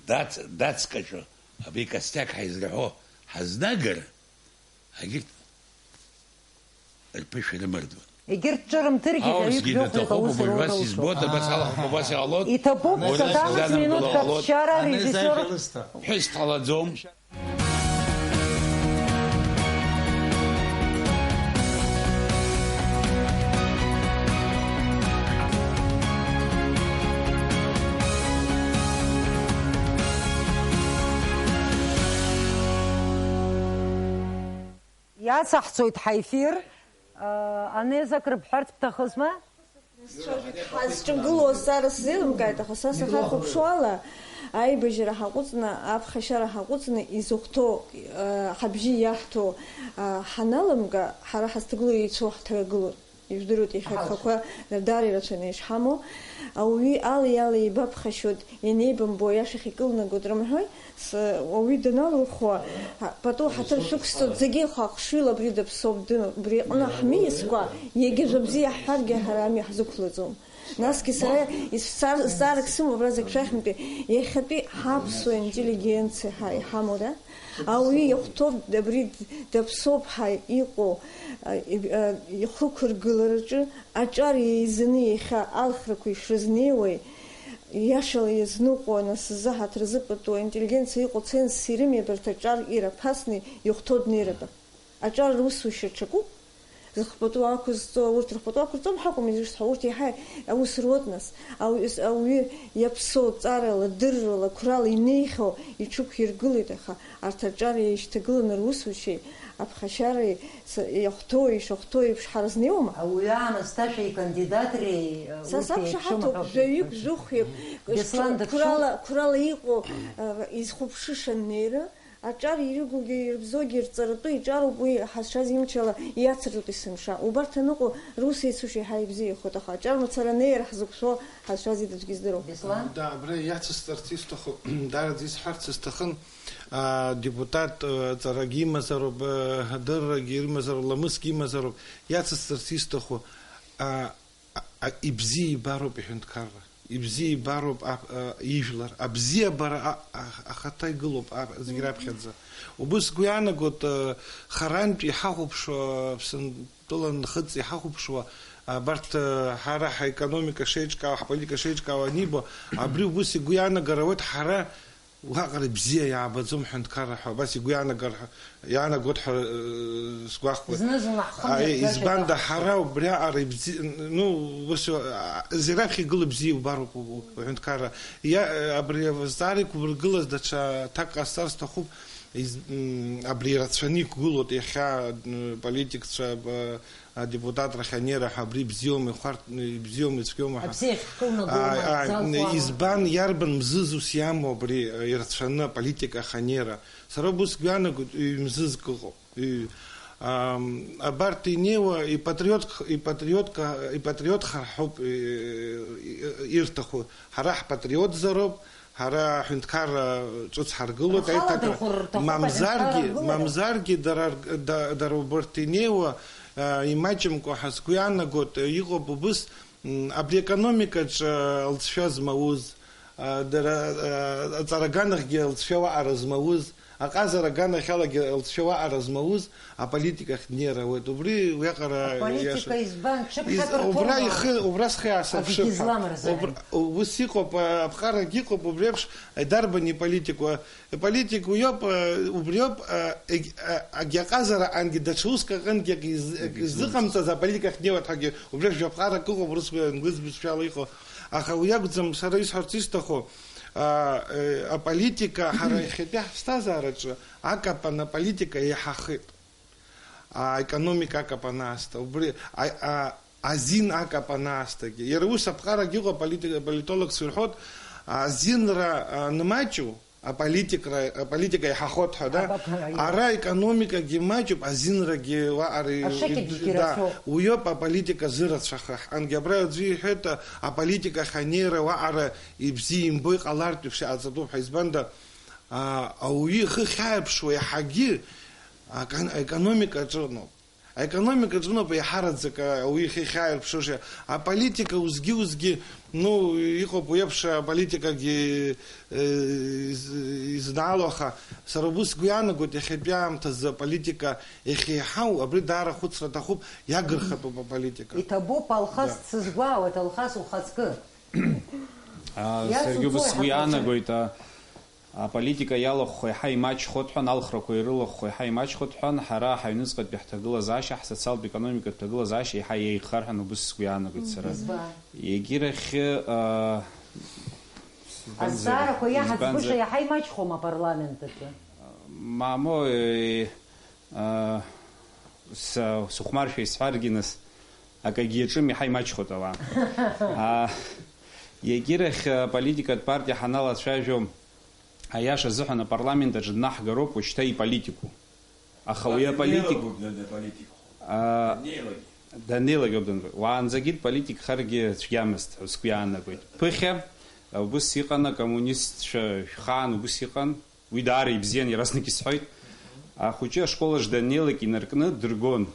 дац-, дацкаҿы, абри костяк ҳаизырҳәо ҳазнагар, Егьырҭ рԥышәа рымардуан. Егьырҭ ҿырымҭыргьы, Аурысгьы жәаҩык жәохәҩык дҭахуп, аус убри рура убас рылшоит. Избоит, абас алахәқәа убас иҟалоит. Иҭабуп, Уара саҭамыз сзанамгыло минуҭк ҟалоит. Ачара, Анеиза режиссиор. Џьалысҭа. Ҳәыс дҟалаӡом. Иацаҳҵоит ҳаефир. Анеиза, акры бҳәарц бҭахызма? Ҳазҿагылоу азҵаара сзеилымкааит, аха са сахьахәаԥшуала, Аибажьара ҳаҟәыҵны, аԥхашьара ҳаҟәыҵны изыхәҭоу, э, ҳабжьы иаҳҭо, э, ҳаналымга, ҳара ҳазҭагылоу еицәоу ҳҭагылоуп. Ижәдыруеит, иахьа Аҳауа. Адәқәа даара ирацәаны ишҳамоу, ауаҩы али-али еибаԥхашьоит, ианеибамбо аиашахь икылнагоит рымҳәои, с-, ауаҩы даналылхуа, а, пату ҳаҭыр шәықәсҵоит, зегьы ихы ахшыҩла абри даԥсоуп, дын-, убри аҟны ҳмиасқәа, иагьа жәабзиа ҳҳәаргьы ҳара амҩа ҳзықәлаӡом. Насгьы сара исцар-, зҵаарак сымоуп абра зегь шәахьынтәи. Иахьатәи ҳаԥсуа интеллигенциа ҳа-, иҳамоура, ауаҩы иахәҭоуп, абри даԥсоуп ҳәа иҟоу, а, и-, а, ихықәыргылараҿы аҿар еизаны иахьа алхрақәа ишрызнеиуеи, иашала иазныҟәо, нас ззы ҳаҭыр зыпыту аинтеллигенциа иҟоу цензс ирымеи абарҭ аҿар ираԥасны иахәҭоу днеиратәы. Аҿар русушьа ҽакуп, зыхпату ақәызҵо, урҭ рыхпату ақәырҵом ҳәа акәым изышьҭоу, урҭ иаҳа аус руеит нас. Ауаҩы, ауаҩы иаԥсоу ҵарала, дыррала, қәрала инеихьоу иҽықәиргылеит, аха арҭ аҿар еишьҭагыланы русушьеи аԥхашьареи с-, иахәҭоу, ишахәҭоу еиԥш ҳара ҳзнеиуама? Ауаҩы аамысҭ ашәеи икандидатреи, э, Са урҭ еиԥшым сақәшаҳаҭуп, ҳәа жәаҩык, жәохәҩык, Беслан дыԥшума? Қәрала, қәрала иҟоу, э, изхәаԥшыша аннеира, аҿар ирыгугьы ирыбзоугьы ирҵаратәы иҿароуп, уи ҳазшаз имчала иацырҵоит есымша. Убарҭ аныҟоу, рус еицәоушьа еиҳа ибзиахоит, аха аҿар мацара анеира ҳзықәшәо ҳазшаз ида аӡәгьы издыруам. Беслан? Да, абра иацысҵарц исҭаху, даараӡа исҳәарц сҭахын, а, депутат, а, ҵарагьы имазароуп, а, адыррагьы имазароуп, ламысгьы имазароуп, иацысҵарц исҭаху, а, а, а, ибзиа ибароуп иҳәынҭқарра, ибзиа ибароуп ап-, а, ижәлар, абзиабара а-, а-, ахаҭа игылоуп а-, зегь раԥхьаӡа. Убыс сгәы иаанагоит, а, харантә иҳахәаԥшуа, Аԥсынтәыла нхыҵ иҳахәаԥшуа, абарҭ, а, ҳара ҳаекономика шеиҿкаау, ҳполитика шеиҿкаау анибо, абри убыс игәы иаанагар ауеит ҳара Уаҟара ибзиа иаабаӡом ҳәынҭқарра ҳәа, абас игәы иаанагар ҳәа, иаанагоит ҳәа, э, сгәахәуеит. Зны-зынла ҳхы А, мҩаԥгашьа избанда, иаҭахуп. Ҳара убри аҟара ибзи-, ну, ус, а, зегь раԥхьа игылоу бзиа иубароуп у-, у-, уҳәынҭқарра. Иа-, э, абри азҵаара иқәбыргылаз даҽа аҭак ҟасҵар сҭахуп, из-, м, абри ирацәаны иқәгылоуп иахьа, м, политикцәа, б-, адепутатрахь анеира ҳәа абри ибзиоума, ихәарҭ-, ибзиоума, ицәгьоума ҳәа. Абзиахь ҳтәы унаӡоума, Ааи, ааи, ҳзалхуама? Избан, иарбан мзыз ус иамоу абри, э, ирацәаны аполитика ахь анеира? Сара убыс сгәы иаанагоит, ҩ-мзызк ыҟоуп. Ҩ-, ам, абарҭ инеиуа ипатриотк-, ипатриотка-, ипатриотхар ҳәоуп, э, э, ирҭаху. Ҳара ҳпатриотзароуп, Ҳара аҳәынҭқарра ҿыц ҳаргылоит, аиҭакра. Рхала дырхәыр рҭахуп, мамзаргьы, аҳәынҭқарра ргылара. Мамзаргьы дара рг-, да-, дара убарҭ инеиуа, а, имаҷымкәа ҳәа сгәы иаанагоит, иҟоуп убыс, м, абри аекономикаҿ, а, лҵшәа змауз, а, дара, а, аҵара аганахьгьы лҵшәа уаҟара змауз, аҟазара аганахьалагьы лҵшәа уаҟара змауз, Аполитикахь днеир ауеит. Убри уиаҟара Аполитика иаша-, избан? Из-, Ҽыԥхьак убра рҭоума? Ихы, убра схы иаасырԥшып Акгьы ҳәа. Злам рзыҳәан. Убр-, ус иҟоуп, аԥҟарагь иҟоуп, убри еиԥш, дарбан иполитику? Иполитику иоуп, убриоуп, егь-, агьаҟазара ангьы даҽа уск аҟынгьы акы из-, акы изыҟамҵаз аполитикахь днеиуеит ҳәагьы, убри еиԥш жәаԥҟарак ыҟоуп, урысқәа, англыз бызшәала иҟоу. Аха уи акәӡам сара исҳәарц исҭаху, а, э, аполитика ҳара иахьатәи ҳԥсҭазаараҿы акапан аполитика еиҳахеит. Аекономика акапан аасҭа, убри, а, а, азин акапан аасҭагьы. Иара ус аԥҟарагьы ыҟоуп, аполити-, аполитологс ирҳәоит, азинра, а, анмаҷу, аполитикра, аполитика иаҳахоит ҳәа, да? Абап, ара, иҟоуп. Ара аекономикагьы маҷуп, азинрагьы уаҟара и-, Ашыкьбжьгьы да, рацәоуп. Уиоуп аполитика зырацәаха. Ангьы абра аӡәы иҳәеит, а, аполитикахь анеира уаҟара ибзиа имбо иҟалартә еиԥш иҟаҵатәуп ҳәа. Избанда, а, ауаҩы ихы ахьааирԥшуа иаҳагьы акан-, аекономика аҿыноуп. Аекономика аҿыноуп еиҳараӡак ауаҩы ихы ахьааирԥшыша. Аполитика узгьы-узгьы, ну, иҟоуп уи еиԥш аполитикагьы, э, из-, изнаало, аха сара убыс сгәы иаанагоит, иахьатәи аамҭазы аполитика иахьеиҳау, абри даара ахәыцра аҭахуп, иагырхатәуп аполитика. Иҭабуп, Алхас, Да. Дсызгәаауеит, Алхас, ухаҵкы. А, Иацуҵои саргьы убыс сгәы ҳаҭырцәа? Иаанагоит, а, Аполитика иалахәхо еиҳа имаҷхоит ҳәа, алхрақәа ирылахәхо еиҳа имаҷхоит ҳәа, ҳара ҳаҩныҵҟатәи ҳҭагылазаашьа, ҳсоциалтә-економикатә ҭагылазаашьа еиҳа еиӷьхар ҳәа убыс сгәы иаанагоит сара. Избан? Егьирахь, аа, избанзар, Азҵаарақәа иаҳа избанзар, збыша иаҳа имаҷхом апарламент аҿы. Мамоу, э, аа, са-, сыхәмаршәа исҳәаргьы, нас, акагьы иаҿым, иаҳа имаҷхоит ауаа. Аа, Егьирахь, э, политикатә партиа ҳаналацәажәо, аиаша азыҳәан апарламент аҿы днаҳгароуп уажәшьҭа иполитику. Аха уи аполитик-, Данеилагоуп данаполитикхо. А, Данеилагьы. Данеилагьоуп данбо-, уаанӡагьы дполитикхаргьы цәгьамызт ҳәа сгәы иаанагоит. Ԥыхьа, а, убыс иҟан, акоммунистцәа шәхаан убыс иҟан, уи даара ибзиан, иаразнак исҳәоит. Ахәыҷы ашкол аҿы даннеилак инаркны дыргон.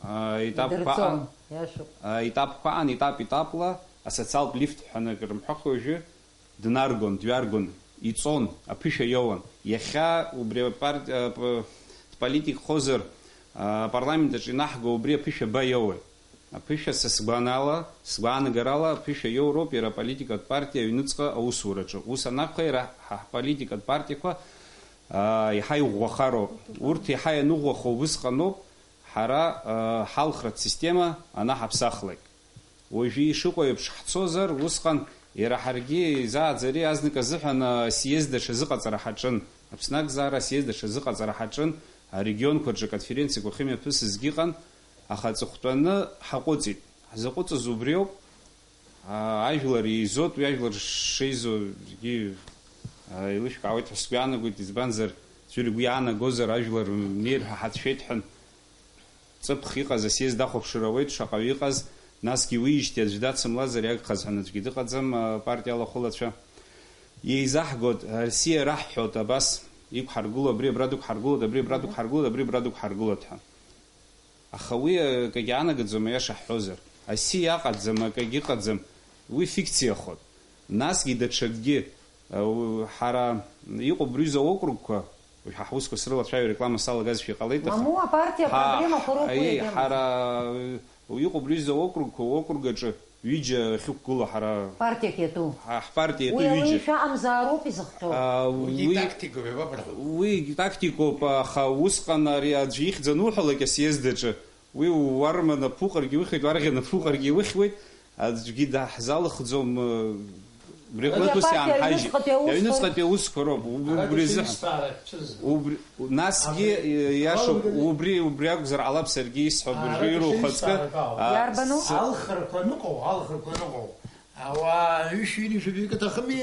А, етапқәа Идырҵон, аан, иашоуп. А, етапқәа аан, етап-етапла асоциалтә лифт ҳәа акы рымҳәахуеи уажәы, днаргон, дҩаргон, иҵон, аԥышәа иоуан. Иахьа убри апарт-, а, п-, дполитикхозар, а, апарламент аҿы инаҳго убри аԥышәа ба иоуеи? Аԥышәа са сгәанала, сгәаанагарала аԥышәа иоуроуп иара аполитикатә партиа аҩныҵҟа аусураҿы. Ус анакәха, иара ҳа ҳполитикатә партиақәа, а, иаҳа иӷәӷәахароуп. Урҭ иаҳа ианыӷәӷәахо убысҟаноуп, ҳара, э, ҳалхратә система анаҳаԥсахлак. Уажәы ишыҟоу еиԥш ҳцозар, усҟан иара ҳаргьы изааӡари азнык азыҳәан, э, асиезд аҽазыҟаҵара ҳаҿын. Аԥсны акзаара асиезд аҽазыҟаҵара ҳаҿын, арегионқәа рҿы аконференциақәа ахьымҩаԥысызгьы ыҟан, аха аҵыхәтәаны ҳаҟәыҵит. Ҳзаҟәыҵыз убриоуп. Аа, ажәлар еизоит, уи ажәлар шеизо зегьы, аа, еилышәкаауеит ҳәа сгәы иаанагоит, избанзар, аӡәыр игәы иаанагозар, ажәлар мнеир ҳәа ҳацәшәеит ҳәа, ҵыԥх иҟаз асиезд ахәаԥшыр ауеит, шаҟаҩы иҟаз, насгьы уиижьҭеи аӡә дацымлазар иагхаз ҳәа аӡәгьы дыҟаӡам, апартиа алахәылацәа. Еизаҳгоит, Арсиа раҳҳәоит абас, иқәҳаргыло, абри абра дықәҳаргылоит, абри абра дықәҳаргылоит, абри абра дықәҳаргылоит ҳәа. Аха уи акагьы аанагаӡом, аиаша ҳҳәозар. Асиа аҟаӡам, акагьы ыҟаӡам. Уи фикциахоит. Насгьы даҽакгьы, у-, ҳара иҟоуп рҩыза округқәа, уажә ҳа ҳусқәа срылацәажәо, реклама салагазшәа иҟалеит, аха Мамоу апартиа ҳа-, проблемақәа роуп уи аиеи, агьама. Ҳара, у-, иҟоуп рҩыза округқәа, уокруг аҿы ҩыџьа ахьықәгылоу ҳара. Партиак иатәу. Ҳа-, ҳпартиа иатәу Уи ҩыџьа. Алеишәа амзаароуп изыхҟьо. А, Уигьы уи, тактикоуп, иабабарҳәо? Уигь тактикоуп, аха усҟан ари аӡәы ихьӡ ануҳәалак асиезд аҿы, уи уарма напуҟаргьы ухьуеит, уарӷьа напуҟаргьы ухьуеит, аӡәгьы даҳзалыхӡом, убри Уи аҟнытә ус апартиа иаанҳажьит. Аҩныҵҟатәи аусқәа Аҩныҵҟатәи аусқәа роуп, уб-, Арантәи убри азыҳәан. Сеиԥш ҭаара шәцәызар. Убри, насгьы, Абри, иашоуп, алганы убри, убри акәзар ҟалап саргьы исҳәо, абыржәы Арантәи ируа сеиԥш ухаҵкы, ҭаарак ауп. а, Иарбану? с- Алхрақәа ныҟоу, алхрақәа ныҟоу. Ауаа ҩышәи ҩынҩажәи жәаҩык аҭахыми,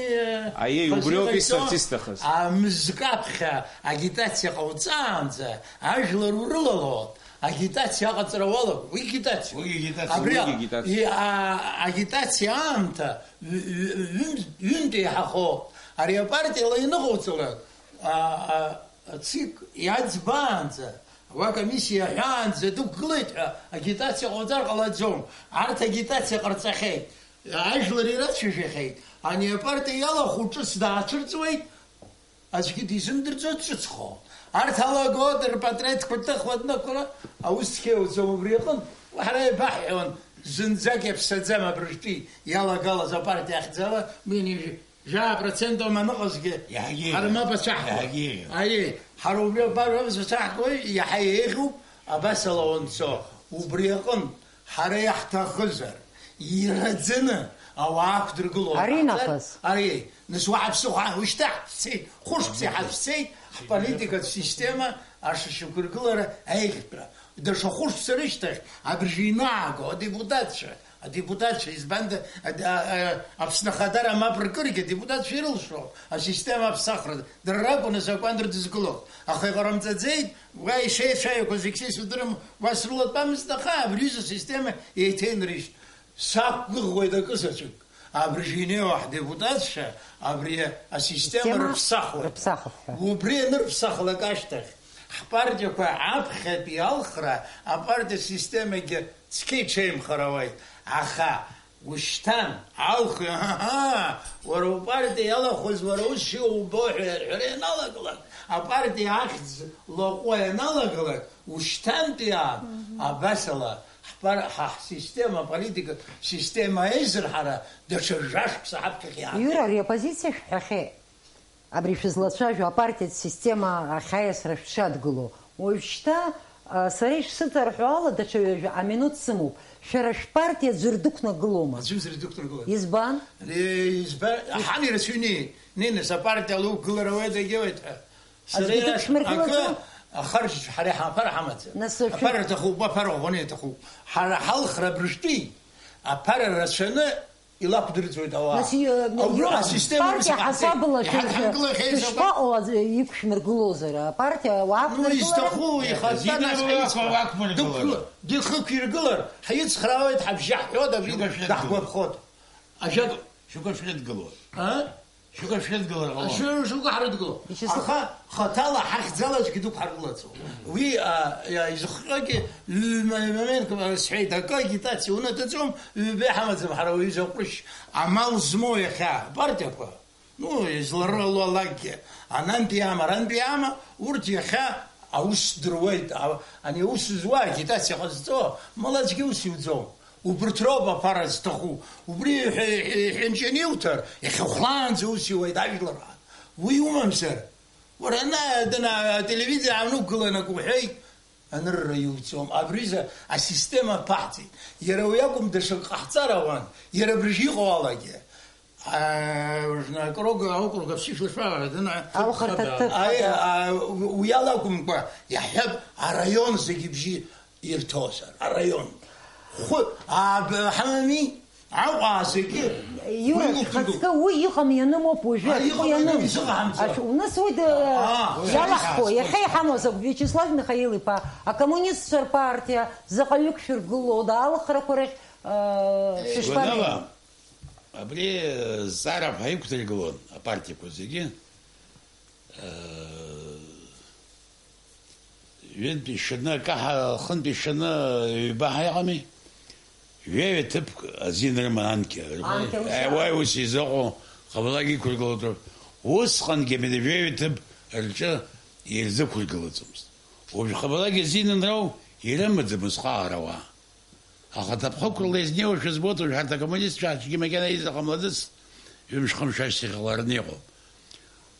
Аиеи, хазы убриоуп иҟаиҵо, исырц исҭахыз. А, мызкы аԥхьа агитациа ҟауҵаанӡа ажәлар урылалон, агитациа аҟаҵара уалагон. Уи агитациа. Уи агитациа. Абри Уигьы агитациа. И-, а, агитациа аамҭа ҩ-, ҩ-, ҩын-, ҩынтә еиҳахо. Ари апартиала ианыҟауҵалак, а, а, ЦИК иаӡбаанӡа, уа комиссиа иаҳәаанӡа дықәгылеит ҳәа агитациа ҟауҵар ҟалаӡом. Арҭ агитациа ҟарҵахьеит. Ажәлар ирацәажәахьеит. Ани апартиа иалахәу ҿыц даацәырҵуеит, аӡәгьы дизымдырӡо дҿыцхон. Арҭ алагоит, рпатреҭқәа ҭыхуа днықәла, аус цқьа иуӡом убри аҟынтә. Ҳара еибаҳҳәон, зынӡак иаԥсаӡам абыржәтәи иалагалаз апартиа ахьӡала, ҩынҩажәи жәаа процент аума аныҟазгьы, Иаҳагьы ҳара еиӷьын. Мап ацәаҳкуеит. Иаҳагьы еиӷьын. Аиеи, ҳара убри абар рымза цәаҳкуеит, иаҳа еиӷьуп, абас ала уанцо. Убри аҟынтә, ҳара иаҳҭахызар, ираӡаны ауаа ақәдыргыло Ари ҟаҳҵар, нахыс. Ари, нас уаҳа ԥсыхәа, ушьҭа ҳцеит, хәышықәса Абзиақәа. Ҳацәцеит, ҳполитикатә система ашьақәыргылара аиӷьтәра. Даҽа хәышықәса рышьҭахь абыржәы инааго адепутатцәа, адепутатцәа, избанда, а, а, а, Аԥсны ахадара мап ркыргьы адепутатцәа ирылшо асистема аԥсахра, дара ракәын азакәан рыдызкыло, аха иҟарымҵаӡеит, уа ишеицәаҩақәаз зегь са исыздырам, уа срылатәамызт, аха абри аҩыза асистема еиҭаинрыжьт. Сақәгәыӷуеит акы заҵәык. Абыржәы инеиуа ҳдепутатцәа абри асистема Система рыԥсахуеит. Рыԥсахып ҳәа. Убри анырԥсахлак ашьҭахь, ҳпартиақәа аԥхьатәи алхра апартиатә системагьы цқьа иҽеимхар ауеит. Аха ушьҭан, алхи, аҳаҳа, уара упартиа иалахәыз уара ус иубо ҳәа иарҳәара ианалагалак, апартиа ахьӡ лаҟәуа ианалагалак, ушьҭантәи аан, Мгм. абасала, ҳпар-, ҳа ҳсистема, аполитикатә система аизырҳара даҽа жәашықәса ҳаԥхьахь иаанкылеит. Иура, ари апозициа шәҳәахьеит. Абри шәызлацәажәо апартиатә система ахь аиасра шәшадгыло. Уажәшьҭа, а, сара ишсыҵарҳәо ала, даҽа ҩажәа аминуҭ сымоуп. Шәара шәпартиа аӡәыр дықәнагылома? Аӡәымзар идықәнагылоит. Избан? Е, избан? Ҳан ирацәаҩны, Нина, сапартиа луқәгылара уеит, егьауеит ҳәа. Сара Аӡәгьы ира-, дықәшәмыргылаӡом? Акы, ахарџь ҳара иҳамԥар ҳамаӡам. Нас шәы- Аԥара рҭахуп, аԥара ӷәӷәаны иаҭахуп. Ҳара ҳалхра абыржәтәи, аԥара рацәаны Илақәдырӡуеит ауаа. Нас, и-, Агәра иура, асистема партиа ус иҟаҳҵеит. Ҳасабала шәы-, Иҳадҳәамгылахьеи шәышԥаҟоу, аӡә иқәшәмыргылозар, апартиа уақәдыргылар? Ну, изҭаху, ихатәы, нас ҳаицхраа. Дықәгыла-, дыхықәиргылар, ҳицхраауеит, ҳабжьы ҳҳәоит, абри Шәгәашәыргылар. Даҳгәаԥхоит. Ажәак. Шәгәашәыргылар. А? Шәгәашәыргылар ҟалом. Шәы-, шәгәы ҳарыдгыло. Ишьыз- Аха хаҭала ҳахьӡала аӡәгьы дықәҳаргылаӡом. Уи, а, а, изыхҟьогьы ҩ-, м-, момент, а, сҳәеит, акы агитациа унаҭаҵом, ҩба иҳамаӡам ҳара уаҩы закә ҟәрышь. Амал змоу иахьа апартиақәа, ну, изларылалакгьы, анантәи аама, арантәи аама, урҭ иахьа аус дыруеит. А, ани аус зуа, агитациа ҟазҵо, мал аӡәгьы ус иуӡом. Убырҭ роуп аԥара зҭаху. Убри иҳәа-, иҳәа-, иҳәынҷаны иуҭар, иахьа хәлаанӡа ус иуеит ажәлар. Уи умамзар, уара ана-, дана-, ателевизор аанықәгыланы акы уҳәеит, анырра иуӡом. Абри изы асистема аԥаҳҵеит. Иара уи акәым, даҽакы ҟаҳҵар ауан, иара абыржәы иҟоу алагьы. А, уажәы акруг, аокруг аԥсышәа шәаара дына. Алхырҭа ҭыԥ. Аи, а, уи ала акәымкәа, иаҳҳәап, араион зегьы бжьы ирҭозар, араион. Хәы, а, б-, ҳамами, Аҟәа зегьы. Иура, уи ухәыҷы шәхаҵкы уи иҟам ианым ауп уажәы, а, ашәҟәы иҟам ианым. Ианым изыҟаҳамҵо. Ашә-, уныс уи д-, а, иалаҳхуа, уи иахьа иҳамоу закә, Виачеслав Михаил-иԥа, акоммунистцәа рпартиа заҟаҩык шәыргылода, алхрақәа рахь, а, шәышԥанеи? Гәаныла, абри, э, зҵаарақәа ҳаиқәдыргылон апартиақәа зегьы. Э, Ҩынтәи шьаны, акаҳа, хынтәи шьаны ҩба ҳаиҟами? Жәаҩа ҭыԥк азин рыман анкьа. Анкьа ус. Уи ус изыҟоу, ҟамлак иқәыргылоит. Усҟангьы абри жәаҩа ҭыԥ рҿы ирзықәыргылаӡомызт. Уажә ҟамлак азин анроу ирымаӡамызт хаара уаа. Аха ҭакԥхықәрала изнеиуашәа збоит, уажә ҳарҭ акоммунистцәа аӡәгьы макьана иҵаҟамлаӡацт, ҩымш-хымш ашьҭахь иҟалараны иҟоуп.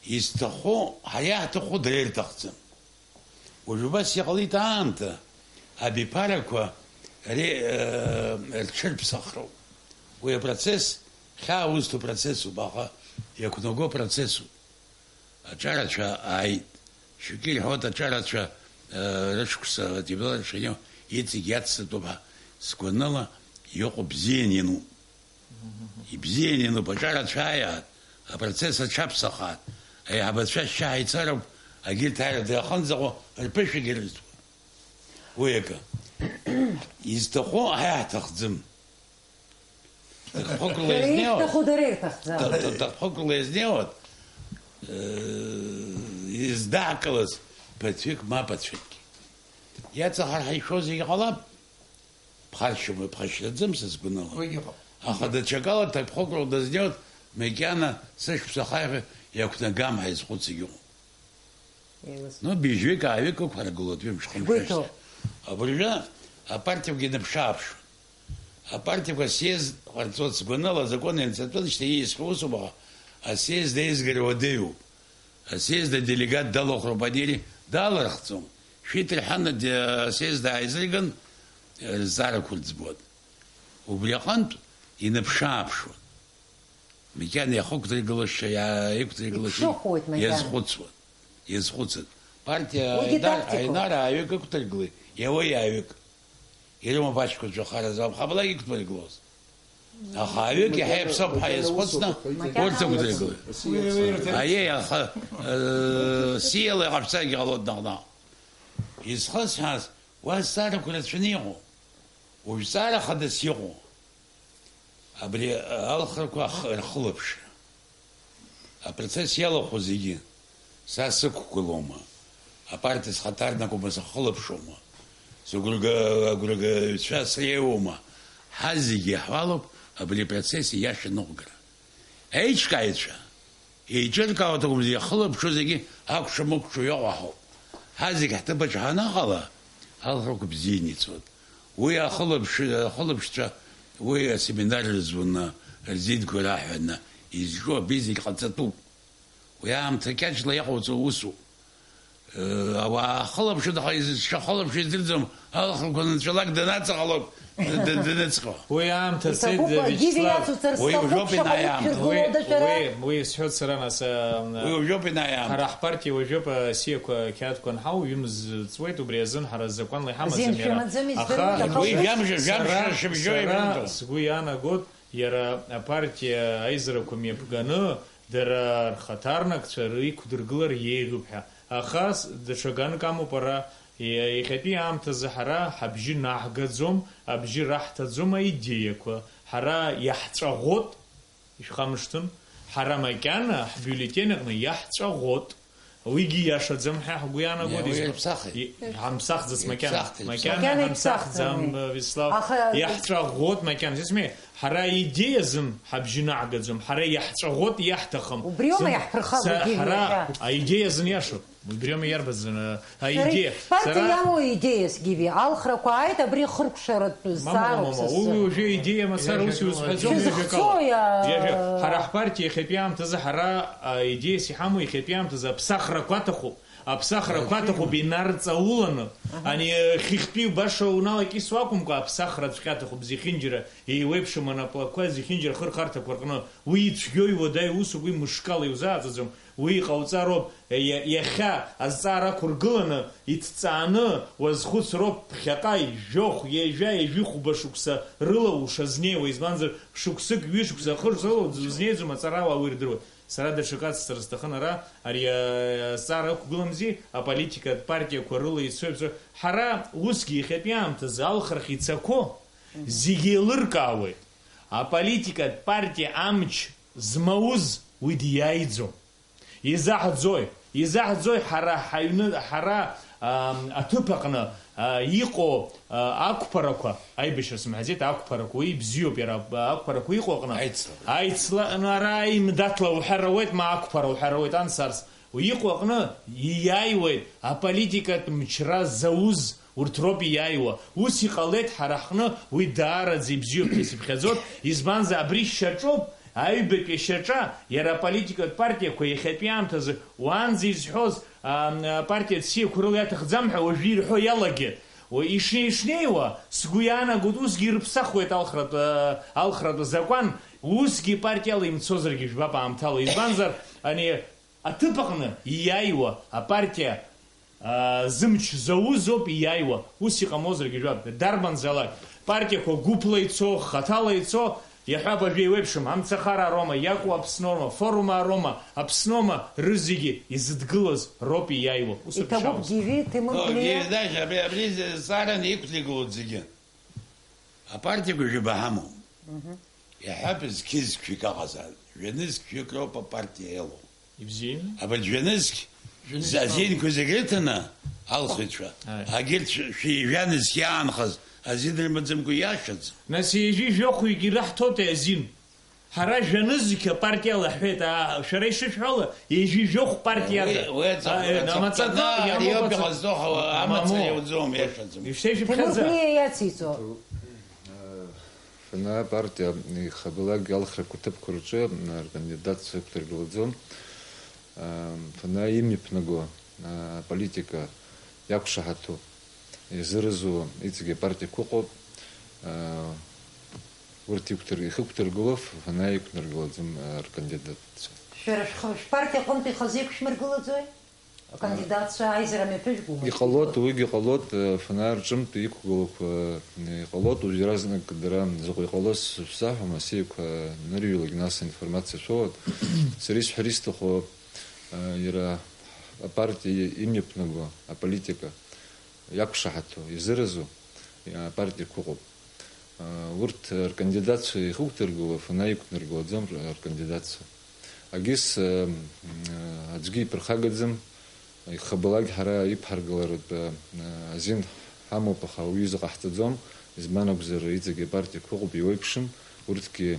Изҭаху, ҳара иаҳҭаху дара ирҭахӡам. Уажә убас иҟалеит аамҭа, абиԥарақәа ре-, э, рҽырԥсахроуп. Уи апроцесс, хьаа узҭо процессуп, аха иақәнаго процессуп. Аҿарацәа ааит. Шәгьы ирҳәоит, аҿарацәа, э, рышықәса, адиплом рышҟа иҵегь иацҵатәуп ҳәа, сгәаныла, иҟоуп бзианы иану. Ибзианы иануп, аҿарацәа ааиаат, апроцесс аҽаԥсахаат, аиҳабацәа ашьшьаҳәа ицароуп, агьырҭ аирада иахынӡаҟоу рԥышәагьы рызҭоит. Уи акы. Изҭаху ҳа иаҳҭахӡам. Ҭакԥхықәрала изнеиуа. Дара ирҭаху дара ирҭахӡам. Ҭа-, ҭа-, ҭакԥхықәрала изнеиуа, э, издаҳкылаз ԥыҭҩык ма ԥыҭҩыкгьы. Иаҵахар ҳаишәо зегьы ҟалап. Ԥхашьома, ԥхашьаӡам са сгәанала. Уигьы ыҟоуп. Аха даҽакала ҭакԥхықәрала дазнеиуеит, макьана сышықәса ахаҳә иақәнагам ҳәа изхәыцуагьы ыҟоуп. Еилыс. Ну, быжьҩык, ааҩык ықәҳаргылоит, ҩымш, хымш. Шәгәы иҭоу. Абыржәы апартиақәагьы ныԥшааԥшуан. Апартиақәа асъезд ҟарҵоит сгәанала, азакәан ианҵатәазшьҭа ииасхьоу усуп, аха асъезд аизгара уадаҩуп. Асъезд аделегат далахәроуп, анери далархӡом. Шәи Ҭарҳан аде-, асъезд ааизырган, рызҵаарақәа рӡбуан. Убри аҟынтә иныԥшааԥшуан. Макьана иахықәдыргылашьа, иа-, иқәдыргылашьа Иԥшыхәуеит макьана. Иазхәыцуан, иазхәыцын. Партиа Уигьы Аинар, тактикоуп. Аинар ааҩык ықәдыргылеит, иауа иааҩык. Ирымоуп аҷкәынцәа хара змам, хабалак иқәдыргылоз. Аха аҩык иаҳа иаԥсоуп ҳәа иазхәыцны, Макьана урҭ ықәдыргылеит. Аиеи, аха, э, сиала иҟашәҵаргьы ҟалоит наҟ-наҟ. Изхысҳәааз, уа зҵаарақәа рацәаны иҟоуп. Уажә зҵаара хадас иҟоу. Абри алхрақәа ах-, рхылаԥшра. Апроцесс иалахәу зегьы, са сықәгылоума, апартиа схаҭарнакума, сахылаԥшуама, сыгәырга-, агәыргаҩцәа среиуоума, ҳазегьы иаҳуалуп абри апроцесс ииаша ныҟәгара. Аиҿкааҩцәа, еиҿыркаауа аҭахуп, иахылаԥшуа зегьы акәша-мыкәша иҟоу ҳауп. Ҳазегь ҳҭыԥаҿ ҳанаҟала, алхрақәа бзианы ицоит. Уи ахылаԥш-, ахылаԥшцәа уи асеминар рызуны, рзинқәа раҳәаны изҿу абри зегь ҟаҵатәуп. Уи аамҭа кьаҿла иҟауҵо усуп. Э, ауаа ахылаԥшуеит, аха изышахылаԥшуа издырӡом, алхрақәа нцәалак данаҵаҟалоуп, д-, д-, даныҵҟьо. Уи аамҭа цеит, Иҭабуп, Виачеслав. Агьири иацуҵар Уи сҭахуп, уажәоуп шаҟа инаиаамҭа. Уи, шәыргылода шәара? Уи, уи исҳәоит сара нас, а, Уи уажәоуп инаиаамҭа. Ҳара ҳпартиа уажәоуп асиақәа ақьаадқәа анҳау, ҩымз ҵуеит, убри азын ҳара азакәанла иҳамаӡам Зин иара. Шәымаӡам, Аха издыруада, Уи ахы? Жәамш, жәамш Сара, шыбжьоу сара ирымоуп. Сгәы иаанагоит, Иара апартиа аизарақәа мҩаԥганы, дара рхаҭарнакцәа реиқәдыргылар еиӷьуп ҳәа. Аха с-, даҽа ганк амоуп ара, иа-, иахьатәи аамҭазы ҳара ҳабжьы наҳгаӡом, абжьы раҳҭаӡом аидеиақәа. Ҳара иаҳҵәаӷәот, ишәхамышҭын, ҳара макьана ҳбиулетен аҟны иаҳҵәаӷәот. Уигьы иашаӡам ҳәа ҳгәы иаанагоит. Уи изакә-, иԥсахит. И-, ҳамԥсахӡац макьана. Иԥсахт, макьана. Макьана ҳамԥсахӡам, иԥсахӡам уи. Вячеслав. Аха иаҳҵәаӷәот макьана. Исмеи, ҳара аидеиа азын ҳабжьы наҳгаӡом, ҳара иаҳҵәаӷәот иаҳҭахым. Убриоума Зын-, иаҳԥырхагоу са-, ҳара иашоуп. Аидеиа азын иашоуп. Убриоума иарбан зын, а, аидеиа. Шәара ишԥарҵеи Сара иамоу аидеиас, Гиви? Алхрақәа ааит, абри хыркәшаратә Мама, зҵаароуп мама, са сзы. Уи уажәы аидеиа мацара ус иузҳәаӡом, ҩажәа Шәызхҵоу акала. Иа-, Ҩажәа. Ҳара ҳпартиа иахьатәи аамҭазы ҳара, а, аидеиас иҳамоу иахьатәи аамҭазы аԥсахрақәа аҭахуп. Аԥсахрақәа Аиҭеи. Аҭахуп инарҵауланы. Аҳа. Ани, э, хыхьтәи баша уналакьысуа акәымкәа, аԥсахраҵәҟьа аҭахуп зехьынџьара еиуеиԥшым анаплакқәа, зехьынџьара ахырхарҭақәа рҟны. Уи ицәгьоу иуадаҩу усуп, уи мышкала иузааӡаӡом. Уи иҟауҵароуп, иа-, иахьа азҵаара ақәыргыланы, иҭҵааны, уазхәыцроуп, ԥхьаҟа жәохә, ҩажәа, ҩажәихәба шықәса рыла ушазнеиуа, избанзар, шықәсык, ҩышықәса, ахырзала узнеиӡом, аҵарауаа уи рдыруеит. Сара даҽакы ацҵара сҭахын ара, ари, а, азҵаара ықәгыламзи, аполитикатә партиақәа рыла ицоит, ҳара усгьы иахьатәи аамҭазы алхрахь ицақәоу зегьы еилыркаауеит. Аполитикатә партиа амч змауз уи диааиӡом. Изаҳӡои? Изаҳӡои ҳара ҳаҩны, ҳара, ам, аҭыԥ аҟны, а, иҟоу, а, ақәԥарақәа, аибашьра сымҳәаӡеит, ақәԥарақәа, уи ибзиоуп иара, а, ақәԥарақәа иҟоу аҟны. Аицла-, аицла-, ара аимдаҭла уҳәар ауеит, ма ақәԥара уҳәар ауеит, ансарс. Уи иҟоу аҟны ииааиуеит аполитикатә мчра зауз. Урҭ роуп ииааиуа. Ус иҟалеит ҳара ҳҟны, уи даараӡа ибзиоуп ҳәа исыԥхьаӡоит, избанзар, абри шьаҿоуп, аҩбатәи ашьаҿа, иара аполитикатә партиақәа иахьатәи аамҭазы, уаанӡа изҳәоз, а, апартиа циақәа рыла иаҭахӡам ҳәа уажәы ирҳәо иалагеит. Уи ишне-, ишнеиуа, сгәы иаанагоит, усгьы ирыԥсахуеит алхратә, а, алхратә азакәан, усгьы партиала имцозаргьы жәбап аамҭала. Избанзар, ани, аҭыԥ аҟны ииааиуа апартиа, аа, зымч зауз ауп ииааиуа, ус иҟамлозаргьы жәаб, дарбанзаалак, партиақәа гәыԥла ицо, хаҭала ицо, иаҳҳәап, уажәы еиуеиԥшым, амцахараа роума, иакәу Аԥсноума, форумаа роума, Аԥсноума, рызегьы изыдгылаз роуп ииааиуа. Ус ауп Иҭабуп ишаауаз. Гиви, Ҭемыр О, Гәлиа. Гиви, знаешь, абри, абри зҵаараны иқәдыргылоит зегьы. Апартиақәа жәаба ҳамоуп. Мгм. Иаҳҳәап, зқьи зқьҩык аҟазааз, жәанызқьҩык роуп апартиа иалоу. Ибзиами. Абарҭ жәанызқь, Жәанызқь за-, азинқәа зегь рыҭаны, алхыҩцәа, Аи. Агьырҭ шәи жәанызқь иаанхаз азин рымаӡамкәа иашаӡам. Нас ҩажәи жәохәҩык ираҳҭоит азин. Ҳара жәанызқь апартиала ҳҳәеит, аа, шәара ишышәҳәала, ҩажәи жәохә партиада. Уи, уи аҵыхәа, А, э, аҵыхәтәаны амаҵаҭа ари иамоуп ауп аҵыхәа. Иҟазҵо, ҳәа амаҵ Мамоу. Иауӡом, иашаӡам. Ишеишәыԥхьаӡа. Ҭемыр Гәлиа иациҵо. Фына апартиа ихабалак алхрақәа ҭыԥқәа рҿы ркандидатцәа ықәдыргылаӡом. Фына имҩаԥнаго аполитика иақәшаҳаҭу, изыразу иҵегьы апартиақәа ыҟоуп. Урҭ иқәдыр-, ихықәдыргыло Фына иқәнаргылаӡом ркандидатцәа. Шәара шәх-, шәпартиа аҟынтә ихазы иқәшәмыргылаӡои? Акандидатцәа аизара мҩаԥыжәгома? Иҟалоит, уигьы ҟалоит, э, Фына рҿынтә иқәгылақәа, э, иҟалоит, уажә иаразнак дара заҟа иҟалоз шәзаҳәом, асиақәа нырҩлак, нас аинформациа шәоуеит. Сара исҳәар исҭаху, э, иара апартиа имҩаԥнаго аполитика иақәшаҳаҭу, изыразу, э, апартиақәа ыҟоуп. Урҭ ркандидатцәа ихықәдыргыло, Фына иқәнаргылаӡом р-, ркандидатцәа. Агьыс, э, м, аӡәгьы иԥырхагаӡам, ихабалак ҳара иқәҳаргыларатә, э, азин ҳамоуп, аха уаҩы изы ҟаҳҵаӡом, избан акәзар, иҵегьы апартиақәа ыҟоуп, иуеиԥшым, урҭгьы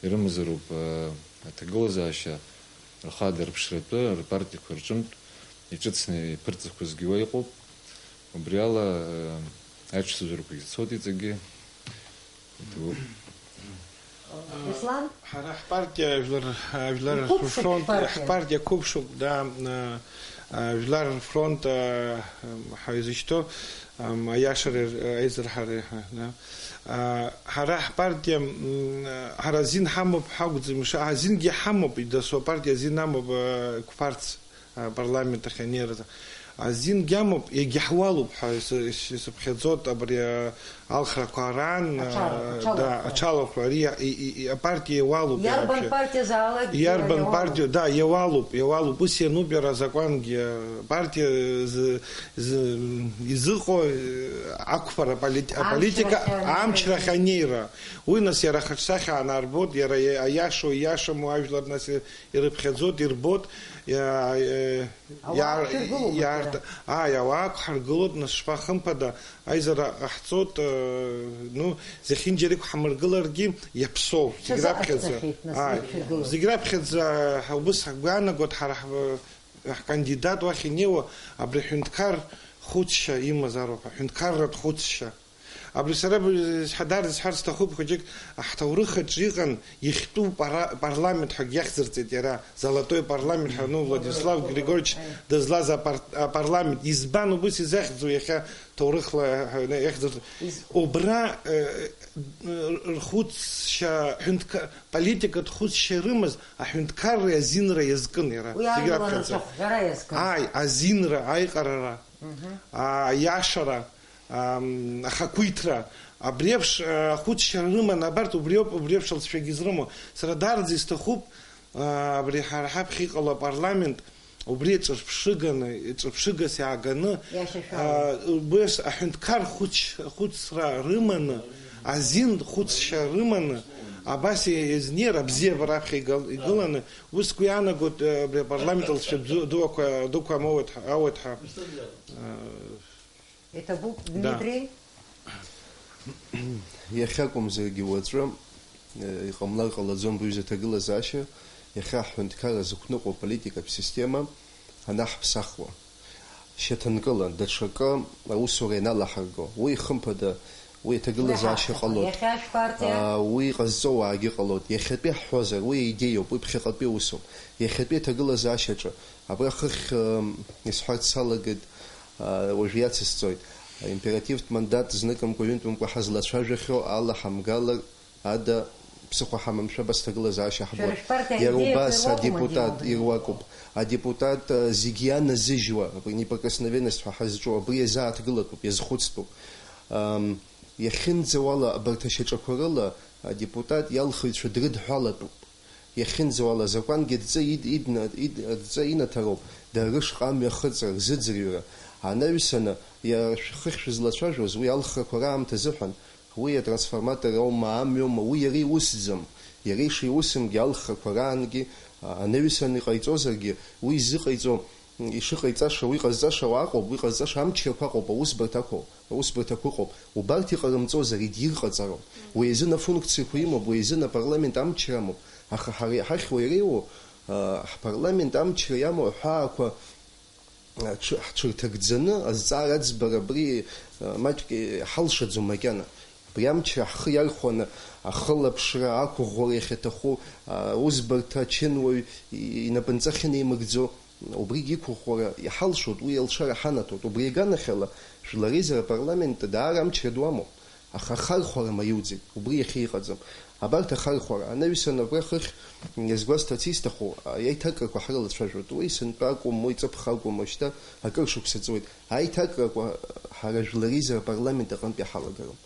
ирымазароуп, э, аҭагылазаашьа, рхадарԥшратәы, рпартиақәа рҿынтә иҿыцны иԥырҵақәазгьы уа иҟоуп. Убри ала, э, аиҿцәажәарақәагьы цоит иҵегьы. Иҭабуп. Беслан? Ҳара ҳпартиа Жәлар, Жәлар Иқәыԥшуп Рфронт, шәпартиа? Ҳпартиа қәыԥшуп, да, э, э, Жәлар Рфронт, э, ҳаизышьҭоу, ам, аиашареи, э, аизырҳареи, ҳа, да. Э, ҳара ҳпартиа, м, ҳара азин ҳамоуп, ҳакәӡам, ш-, азингьы ҳамоуп, идасу апартиа азин амоуп, э, қәԥарц, э, апарламент ахь анеира. Азингьы амоуп, егьаҳуалуп ҳәа ис-, ис-, исыԥхьаӡоит абри, а, алхрақәа раан, а, Аҽала-, да, аҽалақәа. Аҽалақәа, ари и-, и-, и-, апартиа иуалуп. Иарбан иара вообще. Партиазаалак Иарбан иара партиа, иуалуп. Да, иуалуп, иуалуп, ус иануп иара азакәангьы, а, партиа зы-, зы-, изыҟоу, э, ақәԥара, полит-, аполитика, Амчрахь анеира. Амчрахь анеира. Уи, нас, иара хаҿсахьа аанарбоит, иара иа-, аиашоу, ииашаму ажәлар, нас, и-, ирыԥхьаӡоит, ирбоит, иа-, э, Ауаа иар-, иарҭ-, ааи, ауаа ақәҳаргылоит, нас, шԥа, хымԥада, аизара ҟаҳҵоит, э, ну, зехьынџьара иқәҳамыргыларгьы иаԥсоу, зегь раԥхьаӡа. Ааи, зегь раԥхьаӡа, ҳа-, убыс ҳгәы иаанагоит, ҳара ҳ-, ҳкандидат уахь инеиуа, абри аҳәынҭқар хәыцшьа имазароуп, аҳәынҭқарратә хәыцшьа. Абри сара б-, ҳадар зҳәар сҭахуп, хәыҷык ҳҭоурых аҿы иҟан, иахьтәу пара-, парламент ҳәагьы иахьӡырҵеит иара, золотой парламент ҳәа, ну, Владислав Григорьевич дызлаз апар-, апарламент. Избан убыс изахьӡу иахьа ҭоурыхла ҳәа иахьӡырҵо? Из- Убра, э, э, рхәыцшьа, ҳәынҭқа-, политикатә хәыцшьа рымаз аҳәынҭқарреи азинра иазкын иара. Уи зегь аамҭала раԥхьаӡа. Рҿахәҳәара иазкын. Ааи, азинра, аиҟарара, Мгм. аиашара, ам, ахақәиҭра, абри еиԥш, а, ахәыцшьара рыман абарҭ, убриоуп, убри еиԥш алҵшәагьы зрымоу. Сара даараӡа исҭахуп, а, абри ҳара ҳаԥхьа иҟало апарламент, убри ҿырԥшыганы, ҿырԥшыгас иааганы, Иашьашәала. а, убри еиԥш аҳәынҭқар хәыцшь-, хәыцра рыманы, азин хәыцшьа рыманы, абас иазнеир абзиабара аԥхьа игыл-, игыланы, ус сгәы иаанагоит, а, абри апарламент алҵшәа бзу-, дуақәа, дуқәа амоуеит ҳәа, ауеит ҳәа. А, Иҭабуп, Да. Дмитри? Иахьакәымзаргьы уаҵәы, э, иҟамлар ҟалаӡом, быҩза ҭагылазаашьа, иахьа ҳҳәынҭқарра зықәныҟәо аполитикатә система анаҳԥсахуа, шьаҭанкыла, даҽакы аусура ианалаҳарго, уи, хымԥада, уи аҭагылазаашьа Иаҳа-, ҟалоит. Иахьа шәпартиа? Аа, уи иҟазҵо уаагьы ҟалоит. Иахьатәи ҳҳәозар, уи аидеиоуп, уи ԥхьаҟатәи усуп. Иахьатәи аҭагылазаашьаҿы Абра хыхь, ы, исҳәарц салагеит, ы, уажә иацысҵоит. Императивтә мандат зныкымкәа, ҩынтәымкәа ҳазлацәажәахьоу ала ҳамгалар ада ԥсыхәа ҳамамшәа абас ҭагылазаашьа ҳбоит. Шәара шәпартиа Иара аидеиақәа убас ируакума, адепутат, Геннадий? Ируакуп. Адепутат, ы, зегь ианазыжьуа, абри неприкосновенность ҳәа ҳазҿу, абри иазааҭгылатәуп, иазхәыцтәуп. Ам, иахьынӡауала абарҭ ашьаҿақәа рыла адепутат иалхыҩцәа дрыдҳәалатәуп. Иахьынӡауала азакәангьы адҵа ид-, идна-, ид-, адҵа инаҭароуп, дара рышҟа амҩа ахыҵра, рзыӡырҩра. Анаҩсаны, иа-, шәхыхь шәызлацәажәоз, уи алхрақәа раамҭа азыҳәан, уи атрансформатор аума, амҩоума, уи иара иусӡам. Иара ишиусымгьы алхрақәа раангьы, а, анаҩсан иҟаиҵозаргьы, уи изыҟаиҵо, м, ишыҟаиҵаша, уи ҟазҵаша уа аҟоуп, уи ҟазҵаша амчрақәа аҟоуп, аусбарҭақәоуп. Аусбарҭақәа ыҟоуп. Убарҭ иҟарымҵозар, егьирҟаҵарым. Уи азын афункциақәа имоуп, уи азын апарламент амчра амоуп. Аха ҳара иҳахьуа иреиуоу, а, ҳпарламент амчра иамоу аҳәаақәа, а, ҽы-, ҳҽырҭагӡаны, азҵаара аӡбара абри, а, маҷк иҳалшаӡом макьана. Абри амчра ҳхы иархәаны, ахылаԥшра, ақәыӷәӷәара иахьаҭаху, а, аусбарҭа ачынуаҩ и-, инапынҵа ахьынеимыгӡо, Убригь иқәыӷәӷәара иҳалшоит, уи алшара ҳанаҭоит. Убри аганахьала, Жәлар Реизара апарламент даара амчра ду амоуп, аха ахархәара маиуӡеит, убри иахьа иҟаӡам. Абарҭ ахархәара, анаҩсан абра хыхь иазгәасҭарц исҭаху, аиҭакрақәа ҳрылацәажәоит, уи сынтәа акәым, уи ҵыԥх акәым, уажәшьҭа акыр шықәса ҵуеит. Аиҭакрақәа ҳара Жәлар Реизара апарламент аҟынтә иҳалагарым.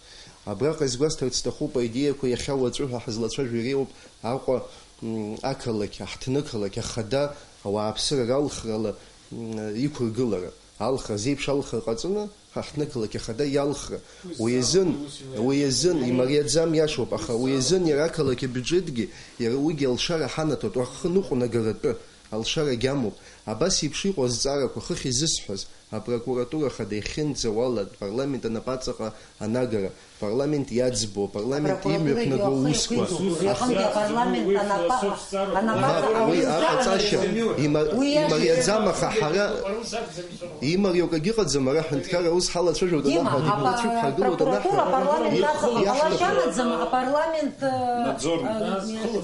Абраҟа изгәасҭарц сҭахуп, аидеиақәа иахьа уаҵәы ҳәа ҳазлацәажәо иреиуоуп Аҟәа, м, ақалақь, аҳҭнықалақь ахада ауааԥсыра ралхрала, м, иқәыргылара. Алхра, зеиԥш алхра ҟаҵаны, ҳаҳҭнықалақь ахада иалхра. Уи азын, уи азын, имариаӡам, иашоуп, аха уи азын иара ақалақь абиуџьетгьы, иара уигьы алшара ҳанаҭоит, ахы ныҟәнагаратәы алшарагь амоуп. Абас еиԥш иҟоу азҵаарақәа хыхь изысҳәаз, апрокуратура ахада иахьынӡауала, апарламент анапаҵаҟа анагара, апарламент иаӡбо, апарламент Апрокуратура имҩаԥнаго иахы аусқәа, иақәиҭу, аха убриаҟынгьы апарламент анапа-, анапаҵаҟа Мап, уи аҟаҵашьа, има-, Уи иашоуп. Имариаӡам, аха ҳара имариоу акгьы ыҟаӡам, ара ҳәынҭқарра аус ҳалацәажәоит Дима, анахәа, адепутатцәа апа-, ықәҳаргылоит апрокуратура анахәа. апарламент Их-, аҟала иаҳҭаху. Ҟалашьа амаӡам, апарламент, э, Надзорный.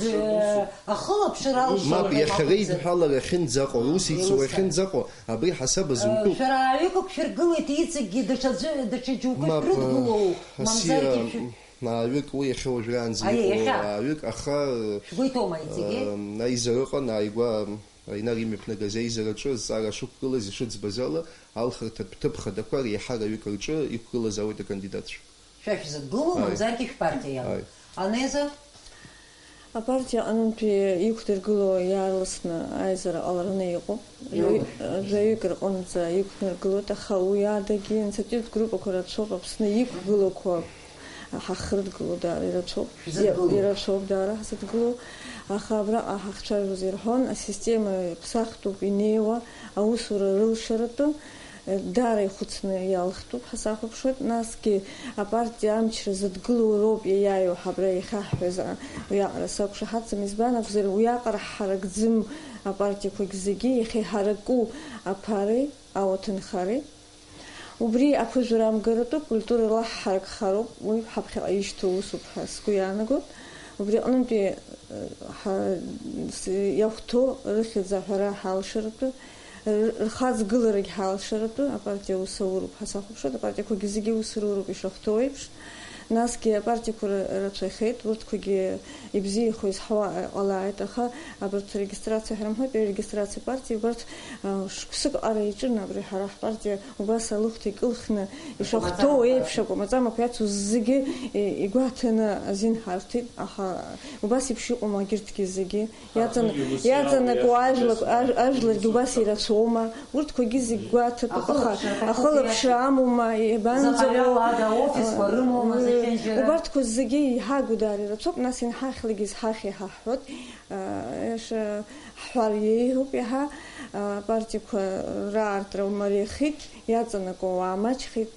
э, э, ахылаԥшра алшоит. Мап, иахьа реидҳәалара ахьынӡаҟоу, аус еицу Иуса. Ахьынӡаҟоу, Абри ҳасаб азы Э, утәуп. Шәара ҩык шәыргылеит, иҵегьгьы даҽаӡәы, даҽа џьоукы Мап, шәрыдгылоу, э, Асиа, мамзаргьы шәы-, м, ааҩык уи иахьа уажәраанӡа Аиеи, иҟоу иахьа. Ааҩык, аха, э, Шәгәы иҭоума иҵегьы? э, аизара ыҟан, ааигәа, м, Инар имҩаԥнагаз аизараҿы зҵаара шықәгылаз ишыӡбаз ала, алхырҭатә ҭыԥ хадақәа реиҳараҩык рҿы иқәгылазаауеит акандидатцәа. Шәа шәзыдгылоу, Ааи. Мамзаргьы шәпартиа иалоу? Ааи. Анеза? Апартиа аҟынтәи иқәдыргыло иаарласны аизара ҟалараны иҟоуп. Иоуп. Жәаҩык рҟынӡа иқәнаргылоит, аха уи адагьы инициативтә группақәа рацәоуп Аԥсны иқәгылақәа ҳахьрыдгыло, даара ирацәоуп. Шәзыдгылоуп. Ирацәоуп даара ҳзыдгылоу. Аха абраҟа ҳахцәажәоз ирҳәон, асистема ԥсахтәуп инеиуа, аусура рылшаратәы, даара ихәыцны иалхтәуп ҳәа сахәаԥшуеит. Насгьы апартиа амчра зыдгылоу роуп иаиааиуа ҳабра иахьаҳҳәаз, а, уиаҟара сақәшаҳаҭӡам. Избан акәзар, уиаҟара ҳҳаракӡым апартиақәагь зегьы, иахьа иҳараку аԥареи ауаҭынхареи. Убри аԥыжәара амгаратәуп, культурала ҳҳаракхароуп, уи ҳаԥхьаҟа ишьҭоу усуп ҳәа сгәы иаанагоит. Убри аҟнытәи, э, ҳа-, с-, иахәҭоу рыхьӡ аҳәара ҳалшаратәы, р-, рхаҵгыларагь ҳалшаратәы, апартиа ус ауроуп ҳәа сахәаԥшуеит, апартиақәагьы зегьы ус руроуп ишахәҭоу еиԥш. Насгьы апартиақәа ра-, рацәахеит, урҭқәагьы ибзиахо изҳауа ҟалааит, аха абарҭ регистрациа ҳәа рымҳәоит, арегистрациа партиа убарҭ, а, шықәсык аҟара иаҿын абри ҳара ҳпартиа убас алыхәҭа икылхны ишахәҭоу еиԥш акәамаҵамақәа иацу зегьы, е, игәаҭаны азин ҳарҭеит, аха убас еиԥш иҟоума егьырҭгьы зегьы? Иаҵан-, иаҵанакуа ажәлак-, аж-, ажәларгьы убас ирацәоума? Урҭқәагьы зегь гәаҭатәуп, аха ахылаԥшра амоума, иабанӡаҟоу? Заҟаҩала ада офисқәа рымоума, зехьынџьара? Убарҭқәа зегьы иҳагу даара ирацәоуп, нас инҳахьлакгьы зҳахьи ҳаҳҳәоит. Еш-, ҳҳәар еиӷьуп иаҳа, апартиақәа раартра умариахеит, иаҵанакуа уаамаҷхеит.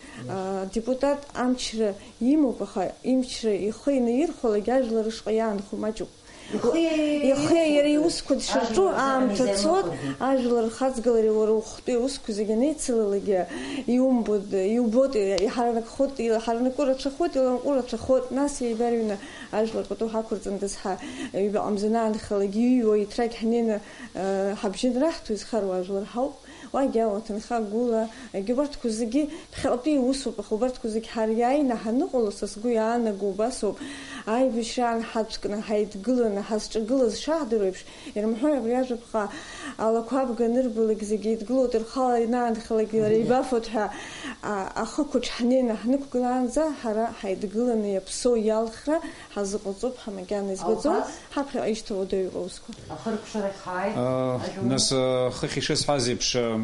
Адепутат амчра имоуп, аха имчра ихы инаирхәалак ажәлар рышҟа иаанхо маҷуп. Ихы иара иусқәа дшырҿу аамҭа цоит, ажәлар рхаҵгылареи уара ухатәи аусқәа зегьы анеицылалакгьы, иумбо-, иубоит, иҳаранакхоит, иҳаранаку рацәахоит, иланаку рацәахоит, нас еибарҩны ажәлар пату ҳақәырҵандаз ҳәа, ҩбаҟа мза аанхалак иҩуа иҭрак ҳнеины, э, ҳабжьы анраҳҭо изхароу ажәлар ҳауп. Уагьы ауаҭынха гәыла, егьи убарҭқәа зегьы ԥхьаҟатәи усуп, аха убарҭқәа зегь ҳара иааины ҳаныҟало, са сгәы иаанаго убасоуп, аибашьраан ҳаӡәкны ҳаидгыланы ҳазҿагылаз шаҳдыруа еиԥш, ирымҳәои абри ажәаԥҟа, алақәа абга анырбалак зегь еидгылоит, рхала ианаанхалак иара ибафоит ҳәа, а, ахықәаҿ ҳнеины ҳнықәгылаанӡа ҳара ҳаидгыланы иаԥсоу иалхра ҳазыҟаҵоуп, ҳа макьана избаӡом, ҳаԥхьаҟа ишьҭоу уадаҩуп аусқәа. Ахыркәшарахь ҳааит. Нас, э, хыхь ишысҳәаз еиԥш, э,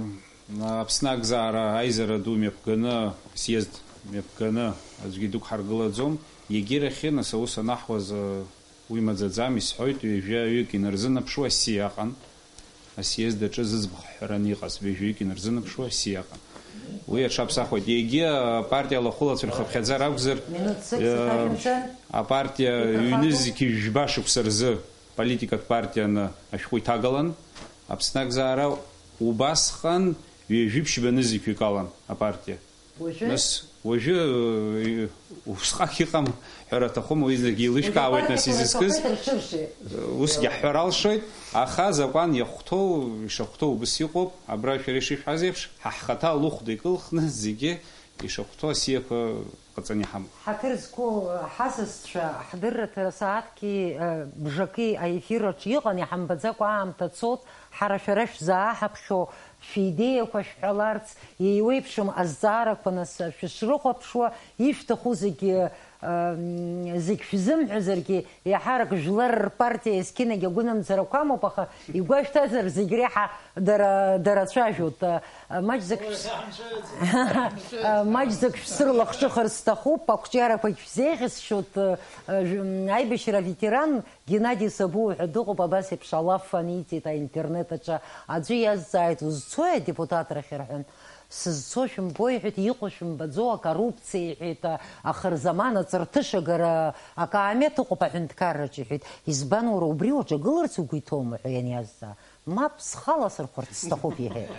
Аԥсны акзаара аизара ду мҩаԥганы, асъезд мҩаԥганы аӡәгьы дықәҳаргылаӡом. Егьирахьы, нас, аус анаҳуаз, э, уи маӡаӡам, исҳәоит, ҩажәаҩык инарзынаԥшуа асиа аҟан. Асиезд аҿы зыӡбахә ҳҳәараны иҟаз ҩажәаҩык инарзынаԥшуа асиа аҟан. Уи аҽаԥсахуеит. Егьи апартиа алахәылацәа рхыԥхьаӡара акәзар, Минуҭ сықәсыр э, ҳәа шәымцан? Апартиа Иҭахаку? Ҩнызқь жәба шықәса рзы политикатә партианы ашәҟәы иҭагалан. Аԥсны акзаара убасҟан ҩажәи ԥшьба нызқьҩык алан апартиа. Уажәы? Нас, уажәы, э, усҟак иҟам ҳәара аҭахума, уи зегьы еилышәкаауеит, нас, изызкыз. Уажәы апартиақәа рацәахеит, рҽыршеит. Усгьы ҳҳәар алшоит, аха азакәан иахәҭоу, ишахәҭоу убыс иҟоуп, абра шәара ишышәҳәаз еиԥш, ҳа ҳхаҭа алыхәда икылхны зегьы ишахәҭоу асиақәа ҟаҵаны иҳамоуп. Ҳаҭыр зқәу ҳасасцәа, ҳдырраҭара сааҭки, э, бжаки аефир аҿы иҟан, иҳамбаӡакәа аамҭа цот, ҳара шәара шәзааҳаԥхьо, шәидеиақәа шәҳәаларц, еиуеиԥшым азҵаарақәа нас шәышрыхәаԥшуа, ишәҭаху зегьы, э, м, зегь шәзымҳәозаргьы, еиҳарак жәлар рпартиа есқьынагь агәынамӡарақәа амоуп, аха игәашәҭазар зегь реиҳа дара, дара цәажәоит. Э, маҷӡак шәс-, маҷӡак шәсырлахҿыхыр сҭахуп, ақәҿиарақәагь шәзеиӷьасшьоит. Э, жә-, м, аибашьра аветеран Геннади Сабуа ҳәа дыҟоуп, абас еиԥш алаф аниҵеит аинтернет аҿы. Аӡәы иазҵааит, узцои адепутатрахь рҳәан, сызцо шәымбои, иҳәеит, иҟоу шәымбаӡо, акоррупциа, иҳәеит, а-, ахырзаман аҵарҭышагара, акаамеҭ ыҟоуп аҳәынҭқарраҿы, иҳәеит, избан уара убри уаҿагыларц угәы иҭоума ҳәа ианиазҵаа, мап, схала сырхәарц сҭахуп, иҳәеит.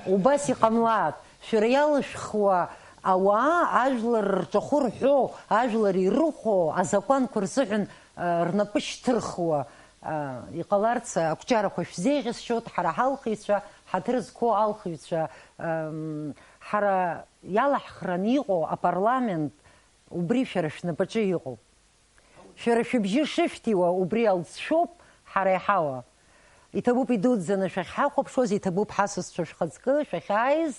Убас иҟамлааит, шәара иалышәхуа ауаа ажәлар рҿахәы рҳәо, ажәлар ирыхәо азакәанқәа рзыҳәан рнапы шьҭырхуа, а, иҟаларц, ақәҿиарақәа шәзеиӷьасшьоит, ҳара ҳалхыҩцәа, ҳаҭыр зқәу алхыҩцәа, ам, ҳара иалаҳхраны иҟоу апарламент убри шәара шәнапаҿы иҟоуп. Шәара шәыбжьы шышәҭиуа убри алҵшәоуп ҳара иҳауа. Иҭабуп идуӡӡаны шәахьҳахәаԥшуаз, иҭабуп ҳасасцәа шәхаҵкы шәахьааиз,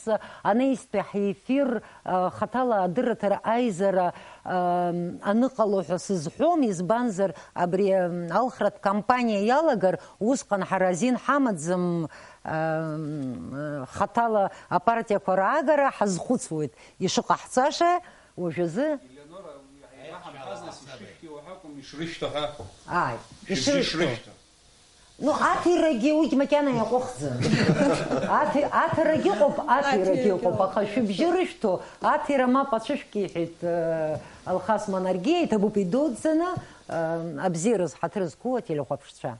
анаҩстәи ҳефир, а, хаҭала адырраҭара аизара, а, аныҟало ҳәа сызҳәом, избанзар, абри, а, алхратә кампаниа иалагар, усҟан ҳара азин ҳамаӡам, а, хаҭала апартиақәа раагара ҳазхәыцуеит, ишыҟаҳҵаша уажәазы. Елеонора, иаҳа ҳамҳәаз нас ишышәҭиуа ҳәа акәым, ишрышәҭо ҳәа. Ааи, шәыбжьы ишрышәҭо. Шрышәҭо. Ну, аҭирагьы уигь макьана иаҟәыхӡам. Аҭи-, аҭарагьы ыҟоуп, аҭирагьы ыҟоуп, аха шәыбжьы рышәҭо, аҭира мап ацәышәк иҳәеит, э, Алхас Манаргиа, иҭабуп идуӡӡаны, э, абзиара зҳаҭыр зқәу ателехәаԥшцәа.